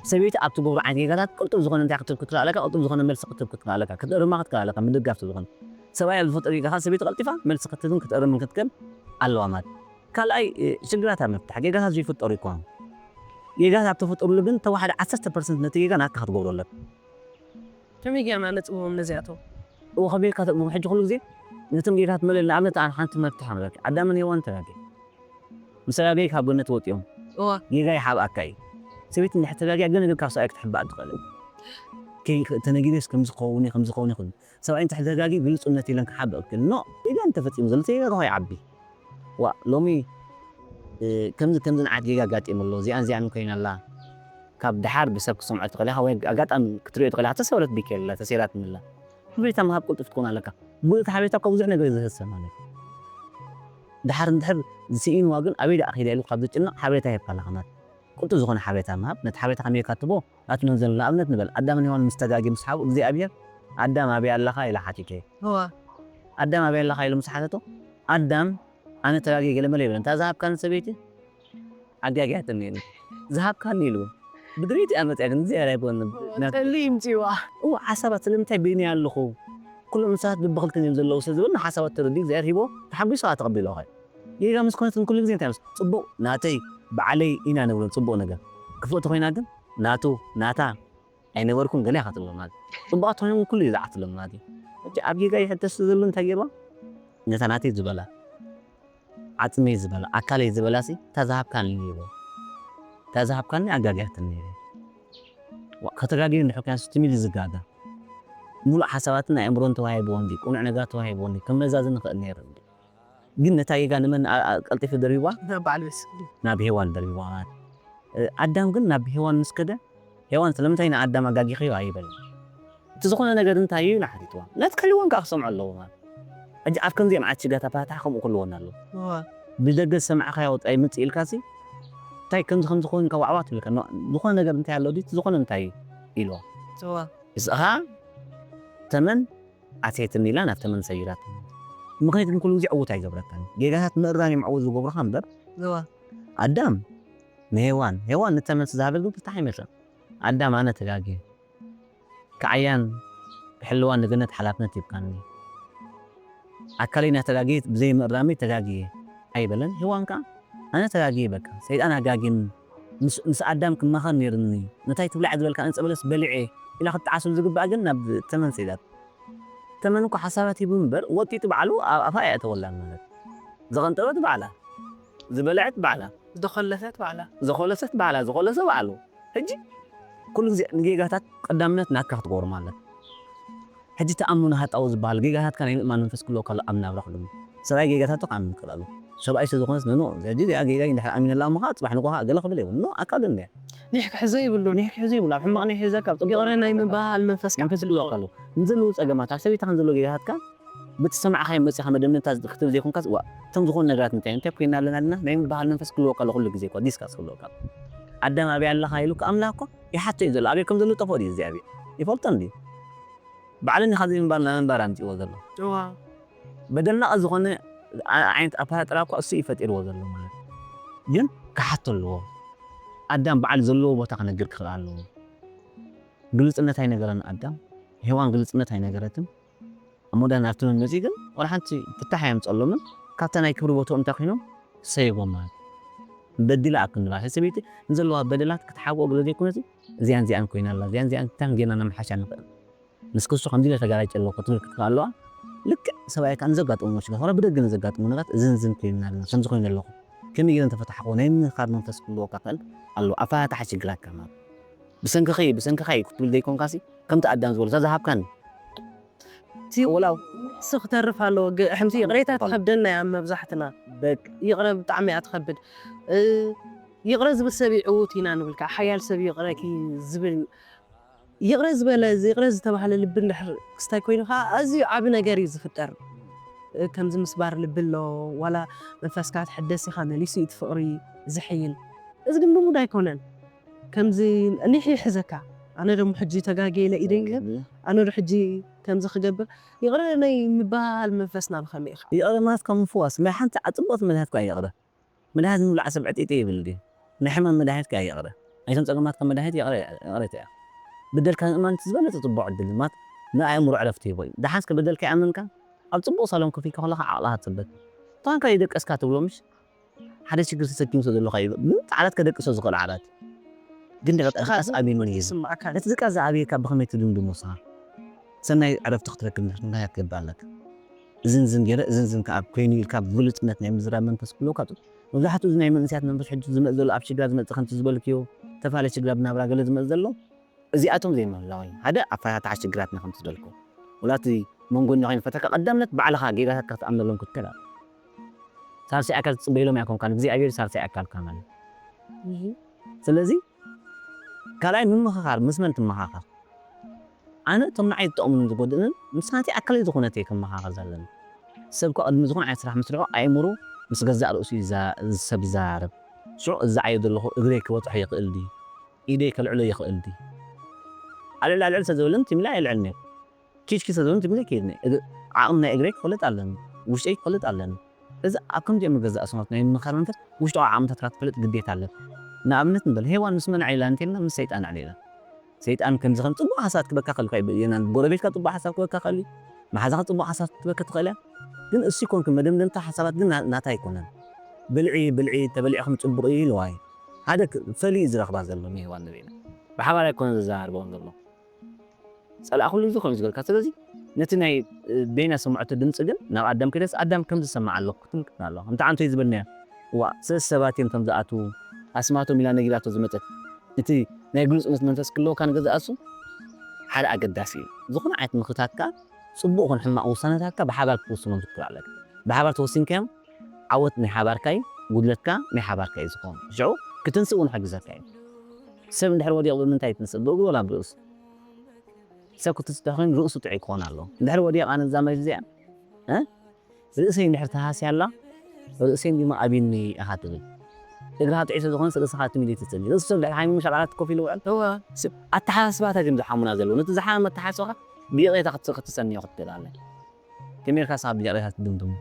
ሰበይቲ ኣብ ትገብሮ ዓይነት ጌጋታት ቅልጡፍ ዝኾነ እንታይ ክትህብ ክትክእል ኣለካ? ቅልጡፍ ዝኾነ መልሲ ክትህብ ክትክእል ኣለካ። ክትእርማ ክትክእል ኣለካ፣ ምድጋፍ ዝኾነ። ሰብኣይ ኣብ ዝፈጥሮ ጌጋ ከኣ ሰበይቲ ቀልጢፋ መልሲ ክትህብን ክትእርምን ክትክእል ኣለዋ ማለት። ካልኣይ፣ እ፣ ሽግራት ኣብ ምፍታሕ ጌጋታት ዘይፍጠሩ ይኮኑ። ጌጋታት ኣብ ተፈጠሩሉ ግን ተዋሓደ ዓሰርተ ፐርሰንት ነቲ ጌጋ ናትካ ክትገብሮ ኣለካ። ከመይ ጌርና ነጽብቦም ነዚኣቶም? እዎ፣ ከመይ ኢልካ ተጽብቦም? ሕጂ ኩሉ ግዜ ነቶም ጌጋታት መለል፣ ንኣብነት ኣነ ሓንቲ መፍትሒ ክነግረኪ። ኣዳምን ሄዋን ተጋግዮም። ምስ ተጋገዩ ካብ ገነት ወጺኦም። እዋ። ጌጋ ይሓብኣካ እዩ። ሰበይቲ እንድሕር ተጋግያ ገለ ነገር ካብ ሰብኣይ ክትሕብኣ ትኽእል። ከይ-፣ ተነጊረስ ከምዚ ክኸውን እዩ፣ ከምዚ ክኸውን እዩ፣ ከምዚ። ሰብኣይ እንድሕር ተጋግዩ ግልጹነት የለን ክሓብእ ክእል። ኖ፣ ጌጋ እንተፈጺሙ ዘሎ እቲ ጌጋ ከኣ ይዓቢ። ዋእ፣ ሎሚ፣ እ፣ ከምዚ፣ ከምዚ ንዓት ጌጋ ኣጋጢሙ ኣሎ፣ እዚኣን፣ እዚኣን ኮይና ኣላ። ካብ ደሓር ብሰብ ክሰምዖ ትኽእል ኢኻ፣ ወይ ኣጋጣሚ ክትሪኦ ትኽእል ኢኻ፣ ተሰብረት ቢከ ኣላ፣ ተሰይራትኒ ኣላ። ሓበሬታ ምሃብ ቅልጡፍ ክትኮን ኣለካ። ብኡ እቲ ሓበሬታ ካብ ብዙሕ ነገር እዩ ዝህሰ ማለት እዩ። ደሓር እንድሕር ስኢንዋ ግን ኣበይ ደኣ ከይዳ ኢሉ ካብ ዝጭነቕ ሓበሬታ ይህብካ ኣለኻ ማለት እዩ። ቅልጡፍ ዝኾነ ሓበሬታ ምሃብ፣ ነቲ ሓበሬታ ከመይ ኢልካ ትህቦ? ናቱ መን ዘሎ? ንኣብነት ንበል፣ ኣዳምን ሄዋን ምስ ተጋግዩ ምስ ሓብኡ እግዚኣብሔር፣ "ኣዳም ኣበይ ኣለኻ?" ኢላ ሓቲተዮ። እዋ። ኣዳም ኣበይ ኣለኻ? ኢሉ ምስ ሓተቶ፣ ኣዳም ኣነ ተጋግየ ገለ መለ ይብለን። እታ ዝሃብካኒ ሰበይቲ ኣጋጊያትኒ ኢሉ። ዝሃብካኒ ኢሉ። ብድሪት እያ መፅያ፣ ግን እግዚኣብሔር ኣይብወንን። እዋ፣ ናት-፣ ተሊ ይምፅዋ። እዋ፣ ሓሳባት ስለምንታይ በይነይ ኣለኹ? ኩሎም እንስሳት በብኽልተን እዮም ዘለዉ ስለ ዝብል ንሓሳባት ተረዲኡ እግዚኣብሔር ሂቦ፣ ተሓጒሱ ከዓ ተቐቢሎ ኸ። ጌጋ ምስ ኮነት ግን ኩሉ ግዜ እንታይ ምስ-፣ ጽቡቕ ናተይ፣ ባዕለይ ኢና ንብሎ፣ ጽቡቕ ነገር። ክፉእ ተኾይና ግን ናቱ፣ ናታ ኣይነበርኩን ገለ ኢኻ ትብሎ ማለት እዩ። ጽቡቓት ተኾይኖም ኩሉ እዩ ዝዓትሎም ማለት እዩ። ሕጂ ኣብ ጌጋ ይሕተስ ዘሎ እንታይ ገይርዋ? ነታ ናተይ ዝበላ፣ ዓጽመይ ዝበላ፣ ኣካለይ ዝበላ ሲ፣ እታ ዝሃብካኒ ይብሎ። እታ ዝሃብካኒ ኣጋጊያትኒ ይብል። ዋ፣ ከተጋግዩ እንድሕር ኮይና ሲ፣ ትም ኢሉ ዝጋገ። ሙሉእ ሓሳባትን ኣእምሮን ተዋሂብዎ እንዲ፣ ቅኑዕ ነገር ተዋሂብዎ እንዲ፣ ክመዛዝን ይኽእል ነይሩ እንዲ። ግን ነታ ጌጋ ንመን ኣ-፣ ኣ-፣ ቀልጢፉ ደርቢዋ? ናብ በዓል ቤት ስድሪ። ናብ ሄዋን ደርቢዋ ማለት። እ፣ ኣዳም ግን ናብ ሄዋን ምስ ከደ፣ ሄዋን ስለምንታይ ንኣዳም ኣጋጊኽዮ ኣይበልን። እቲ ዝኾነ ነገር እንታይ እዩ ኢላ ሓቲትዋ። ናትካ ሄዋን ከኣ ክሰምዖ ኣለዎ ማለት። ሕጂ ኣብ ከምዚኦም ዓይነት ሽጋታ ፓታሕ ከምኡ ክህልወና ኣለዎ። እዋ። ብደገ ዝሰማዕካዮ ጥራይ ምጽእ ኢልካሲ፣ እንታይ ከምዚ ከምዚ ኮይኑ ኢልካ ዋዕዋዕ ትብልካ። ኖ፣ ዝኾነ ነገር እንታይ ኣሎ ድዩ? እቲ ዝኾነ እንታይ እዩ ኢልዋ። እዋ። ንስኻ ተመን ኣትየትኒ ኢላ ናብ ተመን ሰይራትኒ። ምኽንያት ግን ኩሉ ግዜ ዕዉት ኣይገብረካን። ጌጋታት ምእራም እዮም ዕዉት ዝገብሩኻ እምበር። እዋ። ኣዳም ንሄዋን፣ ሄዋን ንተመን ዝሃበት ግን ፍታሕ ኣይመጽእን። ኣዳም ኣነ ተጋግየ። ከዓያን ክሕልዋን ንገነት ሓላፍነት ሂብካኒ። ኣካለይ እናተጋግየ ብዘይ ምእራመይ ተጋግየ ኣይበለን። ሄዋን ከኣ ኣነ ተጋግየ በቃ ሰይጣን ኣጋግየኒ። ምስ ኣዳም ክማኸር ነይርኒ። ነታይ ትብላዕ ዝበልካ ዕንጸ በለስ በሊዐ ኢላ ክትጠዓሰሉ ዝግባእ ግን ናብ ተመን ሰይዳት። ተመን እኮ ሓሳባት ሂቡ እምበር ወጢጡ ባዕሉ ኣብ ኣፋ ኣየእተወላን ማለት። ዘቐንጠበት ባዕላ፣ ዝበለዐት ባዕላ፣ ዝኸለሰት ባዕላ። ዘኾለሰት ባዕላ፣ ዝኾለሰ ባዕሉ። ሕጂ ኩሉ ግዜ ንጌጋታት ቀዳምነት ናካ ክትገብሮ ማለት። ሕጂ ተኣምኖ ሃጣው ዝበሃል ጌጋታትካ ናይ ምእማን መንፈስ ክህልወካ ኣሎ ኣብ ናብራ ክልሙ። ሰብኣይ ጌጋታቱ ክኣምን ይክእል ኣሎ። ሰብኣይ ስለ ዝኾነስ ንኖ ሕጂ እዚኣ ጌጋ እንድሕር ኣሚነላ እሞ ከዓ ፅባሕ ንጎ ከዓ ገለ ክብል የብሉ። ኖ ኣካል እንድያ። ኒሕ ክሕዞ ይብሉን። ኒሕ ክሕዞ ይብሉ ኣብ ሕማቕ ኒሕ ሒዘካ ኣብ ፅቡቕ ይቕረ ናይ ምባሃል መንፈስ መንፈስ ክህልወካ ኣሎ። ንዘለዉ ፀገማት ኣብ ሰበይትኻ ንዘለዉ ጌጋታትካ ብትሰማዕኻዮ መፂኻ መደምደምታ ክትብል ዘይኮንካስ እዋ እቶም ዝኾኑ ነገራት እንታይ እንታይ ኮይና ኣለና ኣለና ናይ ምባሃል መንፈስ ክህልወካ ኣሎ ኩሉ ግዜ እኳ ዲስካስ ክህልወካ ኣሎ። ኣዳም ኣበይ ኣለኻ ኢሉ ክኣምና እኮ ይሓቶ እዩ ዘሎ። ኣበይ ከም ዘሎ ጠፍኦ ድዩ እግዚኣብሔር ይፈልጦ እንድዩ። ባዕሉ ኒኻ ዘይምንባር ናብ ምንባር ኣምፂዎ ዘሎ። እዋ በደልና ዝኾነ ዓይነት ኣፈጣጥራ እኳ እሱ እዩ ፈጢርዎ ዘሎ ማለት እዩ። ግን ክሓቶ ኣለዎ። ኣዳም በዓል ዘለዎ ቦታ ክነግር ክኽእል ኣለዎ። ግልፅነት ኣይነገረን ኣዳም። ሄዋን ግልፅነት ኣይነገረትን። ኣብ መወዳእታ ናብቲ መን መፂኡ ግን ዋላ ሓንቲ ፍታሕ ኣየምፀሎምን። ካብታ ናይ ክብሪ ቦትኦም እንታይ ኮይኖም ሰይቦም ማለት እዩ። በዲላ ኣብ ክንዲ ማለት ሰበይቲ ንዘለዋ በደላት ክትሓብኦ ግለ ዘይኮነሲ እዚኣን እዚኣን ኮይና ኣላ እዚኣን እዚኣን ክታን ጌና ነምሓሻ ንኽእል። ምስ ክሱ ከምዚ ኢለ ተጋላጭ ኣለኹ ክትብል ክትክእል ኣለዋ። ልክዕ ሰብኣይ ከኣ ንዘጋጥሙ ሽግራት ዋላ ብደገ ንዘጋጥሙ ነገራት እዝን ዝን ኮይንና ኣለና ከምዚ ኮይነ ኣለኹ ከመይ ገይረ እንተፈታሕኹ ናይ ምምኻር መንፈስ ክህልወካ ክእል ኣለዎ። ኣፈታትሓ ሽግራትካ ማለት ብሰንክኺ ብሰንክኻ እዩ ክትብል ዘይኮንካሲ ከምቲ ኣዳም ዝበሎ እዛ ዝሃብካኒ እቲ ወላ ንሱ ክተርፍ ኣለዎ። ግ- ሕምቲ ይቕሬታ ትኸብደና እያ መብዛሕትና። በቃ ይቕረ ብጣዕሚ እያ ትኸብድ። እ፣ ይቕረ ዝብል ሰብ እዩ ዕዉት ኢና ንብል ከዓ ሓያል ሰብ ይቕረ ኪ- ዝብል ይቕረ ዝበለ ይቕረ ዝተባህለ ልቢ እንድሕር ክስታይ ኮይኑ ከዓ ኣዝዩ ዓቢ ነገር እዩ ዝፍጠር። እ፣ ከምዚ ምስባር ልቢ ኣሎ ዋላ መንፈስካ ትሕደስ ኢኻ መሊሱ እዩ እቲ ፍቕሪ ዝሕይል። እዚ ግን ልሙድ ኣይኮነን። ከምዚ ኒሕ ይሕዘካ ኣነ ደሞ ሕጂ ተጋግየ ኢለ ኢደይ ግን ኣነ ዶ ሕጂ ከምዚ ክገብር ይቕረ ናይ ምባል መንፈስና ብኸመይ ኢኻ ይቕረ ማለት ከም ምፍዋስ ናይ ሓንቲ ኣጽብቕቲ መድሃት እኳ ይቕረ መድሃት ንምብላዕ ሰብ ዕጢጢ ይብል ድዩ ናይ ሕማም መድሃኒት ከ ይቕረ ናይቶም ጸገማትካ መድሃኒት ይቕረ ይቕረ እያ በደልካ ምእማን እቲ ዝበለጸ ጽቡቕ ዕድል ማለት ንኣእምሮ ዕረፍቲ ይህቦ እዩ ደሓንስ ከ በደልካ ይኣምንካ ኣብ ጽቡቕ ሳሎን ኮፍ ኢልካ ከለኻ ዓቕልኻ ትጽበት እታ እንካ ይደቀስካ ትብሎ ምሽ ሓደ ሽግር ተሰኪሙ ሰብ ዘለኻ እዩ ግን ዓራት ከደቅሶ ዝኽእል ዓራት ግን ድሕሪ ቀስ ኣቢሉ እዩ ዝስምዓካ ነቲ ዝቃ ዝኣበየካ ብኸመይ ትድምድሞ ንስኻ ሰናይ ዕረፍቲ ክትረክብ ምኽንያት ትገብር ኣለካ እዝን ዝን ገይረ እዝን ዝን ከኣ ኮይኑ ኢልካ ብግሉጽነት ናይ ምዝራብ መንፈስ ክህልወካ ጡ መብዛሕትኡ እዚ ናይ መንእሰያት መንፈስ ሕጂ ዝመጽእ ዘሎ ኣብ ሽግራ ዝመጽእ ከምቲ ዝበልክዮ ተፋለ ሽግራ ብናብራ ገለ ዝመጽእ ዘሎ እዚኣቶም ዘይምህላዎም ሓደ ኣፈታትሓ ሽግራትና ከምቲ ዝበልኩ ወላ እቲ መንጎኛ ከይንፈተካ ቀዳምነት ባዕልኻ ጌጋታትካ ክትኣምነሎም ክትክእል ኣለካ። ሳልሳይ ኣካል ትጽበየሎም ኣይኮንካን እግዚኣብሔር ሳልሳይ ኣካልካ ማለት እዩ። ስለዚ ካልኣይ ምምኽኻር ምስ መን ትመኻኸር? ኣነ እቶም ንዓይ ዝጠቕሙንን ዝጎድእንን ምስ ናተይ ኣካለይ ዝኾነት እየ ክመኻኸር ዘለኒ። ሰብ እኳ ቅድሚ ዝኾነ ዓይነት ስራሕ ምስርሑ ኣእምሩ ምስ ገዛእ ርእሱ እዩ ዝዛ- ሰብ ይዘራረብ። ሽዑ እዛዓዮ ዘለኹ እግረይ ክበፅሖ ይኽእል ድዩ? ኢደይ ከልዕሎ ይኽእል ድዩ? ኣልዕል ኣልዕል ተዘበለን ትም ኢለ ኣየልዕልን እየ። ኪድ ኪድ ተዘበለን ትም ኢለ ኣይከይድን እየ። እግ- ዓቕሚ ናይ እግረይ ክፈልጥ ኣለኒ። ውሽጠይ ክፈልጥ ኣለኒ። እዚ ኣብ ከምዚኦም ገዛእ ሰማት ናይ ምምኻር መንፈስ ውሽጣዊ ዓቕምታትካ ክትፈልጥ ግዴታ ኣለካ። ንኣብነት ንበል ሄዋን ምስ መን ኣዕሊላ እንተልና ምስ ሰይጣን ኣዕሊላ። ሰይጣን ከምዚ ከም ጽቡቕ ሓሳባት ክበካ ከልካ ይብእየና ጎረቤትካ ጽቡቕ ሓሳብ ክበካ ከሊ መሓዛኻ ጽቡቕ ሓሳብ ክትበካ ትኽእል እያ ግን እሱ ይኮንክ መደምደምታ ሓሳባት ግን ና- ናታ ኣይኮነን ብልዒ ብልዒ ተበሊዕኹም ጽቡቕ እዩ ኢልዋ እዩ ሓደ ክ- ፈሊዩ ዝረኽባ ዘሎ ንሄዋን ንበይና ብሓባር ኣይኮነን ዘዘራርበውን ዘሎ ጸላእ ኩሉ ግዜ ኮይኑ ዝገልካ ስለዚ ነቲ ናይ በይና ሰምዖቶ ድምፂ ግን ናብ ኣዳም ከይደስ ኣዳም ከም ዝሰማዕ ኣለኩ ክትምልክትና ኣለዋ ከምቲ ዓንቶ ዝበልናዮ እዋ ሰለስተ ሰባት እዮም ከም ዝኣትዉ ኣስማቶም ኢላ ነጊራቶ ዝመፀት እቲ ናይ ግሉፅነት መንፈስ ክለወካ ንገዛእ እሱ ሓደ ኣገዳሲ እዩ ዝኾነ ዓይነት ምክታትካ ፅቡቅ ኹን ሕማቅ ውሳነታትካ ብሓባር ክትውስኖም ትክእል ኣለካ ብሓባር ተወሲንካዮም ዓወት ናይ ሓባርካ እዩ ጉድለትካ ናይ ሓባርካ እዩ ዝኸውን ሽዑ ክትንስእ እውን ሕግዘካ እዩ ሰብ እንድሕር ወዲቕ ብምንታይ ትንስእ ብእግሩ ወላ ብርእሱ ሰብ ክትንስእ ኮይኑ ርእሱ ጥዑይ ክኾን ኣለዎ እንድሕር ወዲቕ ኣነ እዛ መሬት እዚኣ እ? ርእሰይ እንድሕር ተሃስያ ኣላ ርእሰይ እንዲሞ ኣቢኒ ኢኻ ትብል እግርኻ ጥዑይ ስለዝኾነ ርእስኻ ትሚል ትፅሊ ርእሱ ሰብ ድሕር ሓሚሙ ሻብ ዓራት ኮፍ ኢሉ ውዕል እወ ኣተሓሳስባታት እዮም ዝሓሙና ዘለዉ ነቲ ዝሓመ ኣተሓሳስባኻ ብይቕሬታ ክትሰ- ክትሰንዮ ክትክእል ኣለ ከመይ ኢልካ ስኻ ብይቕሬታ ትድምድሙ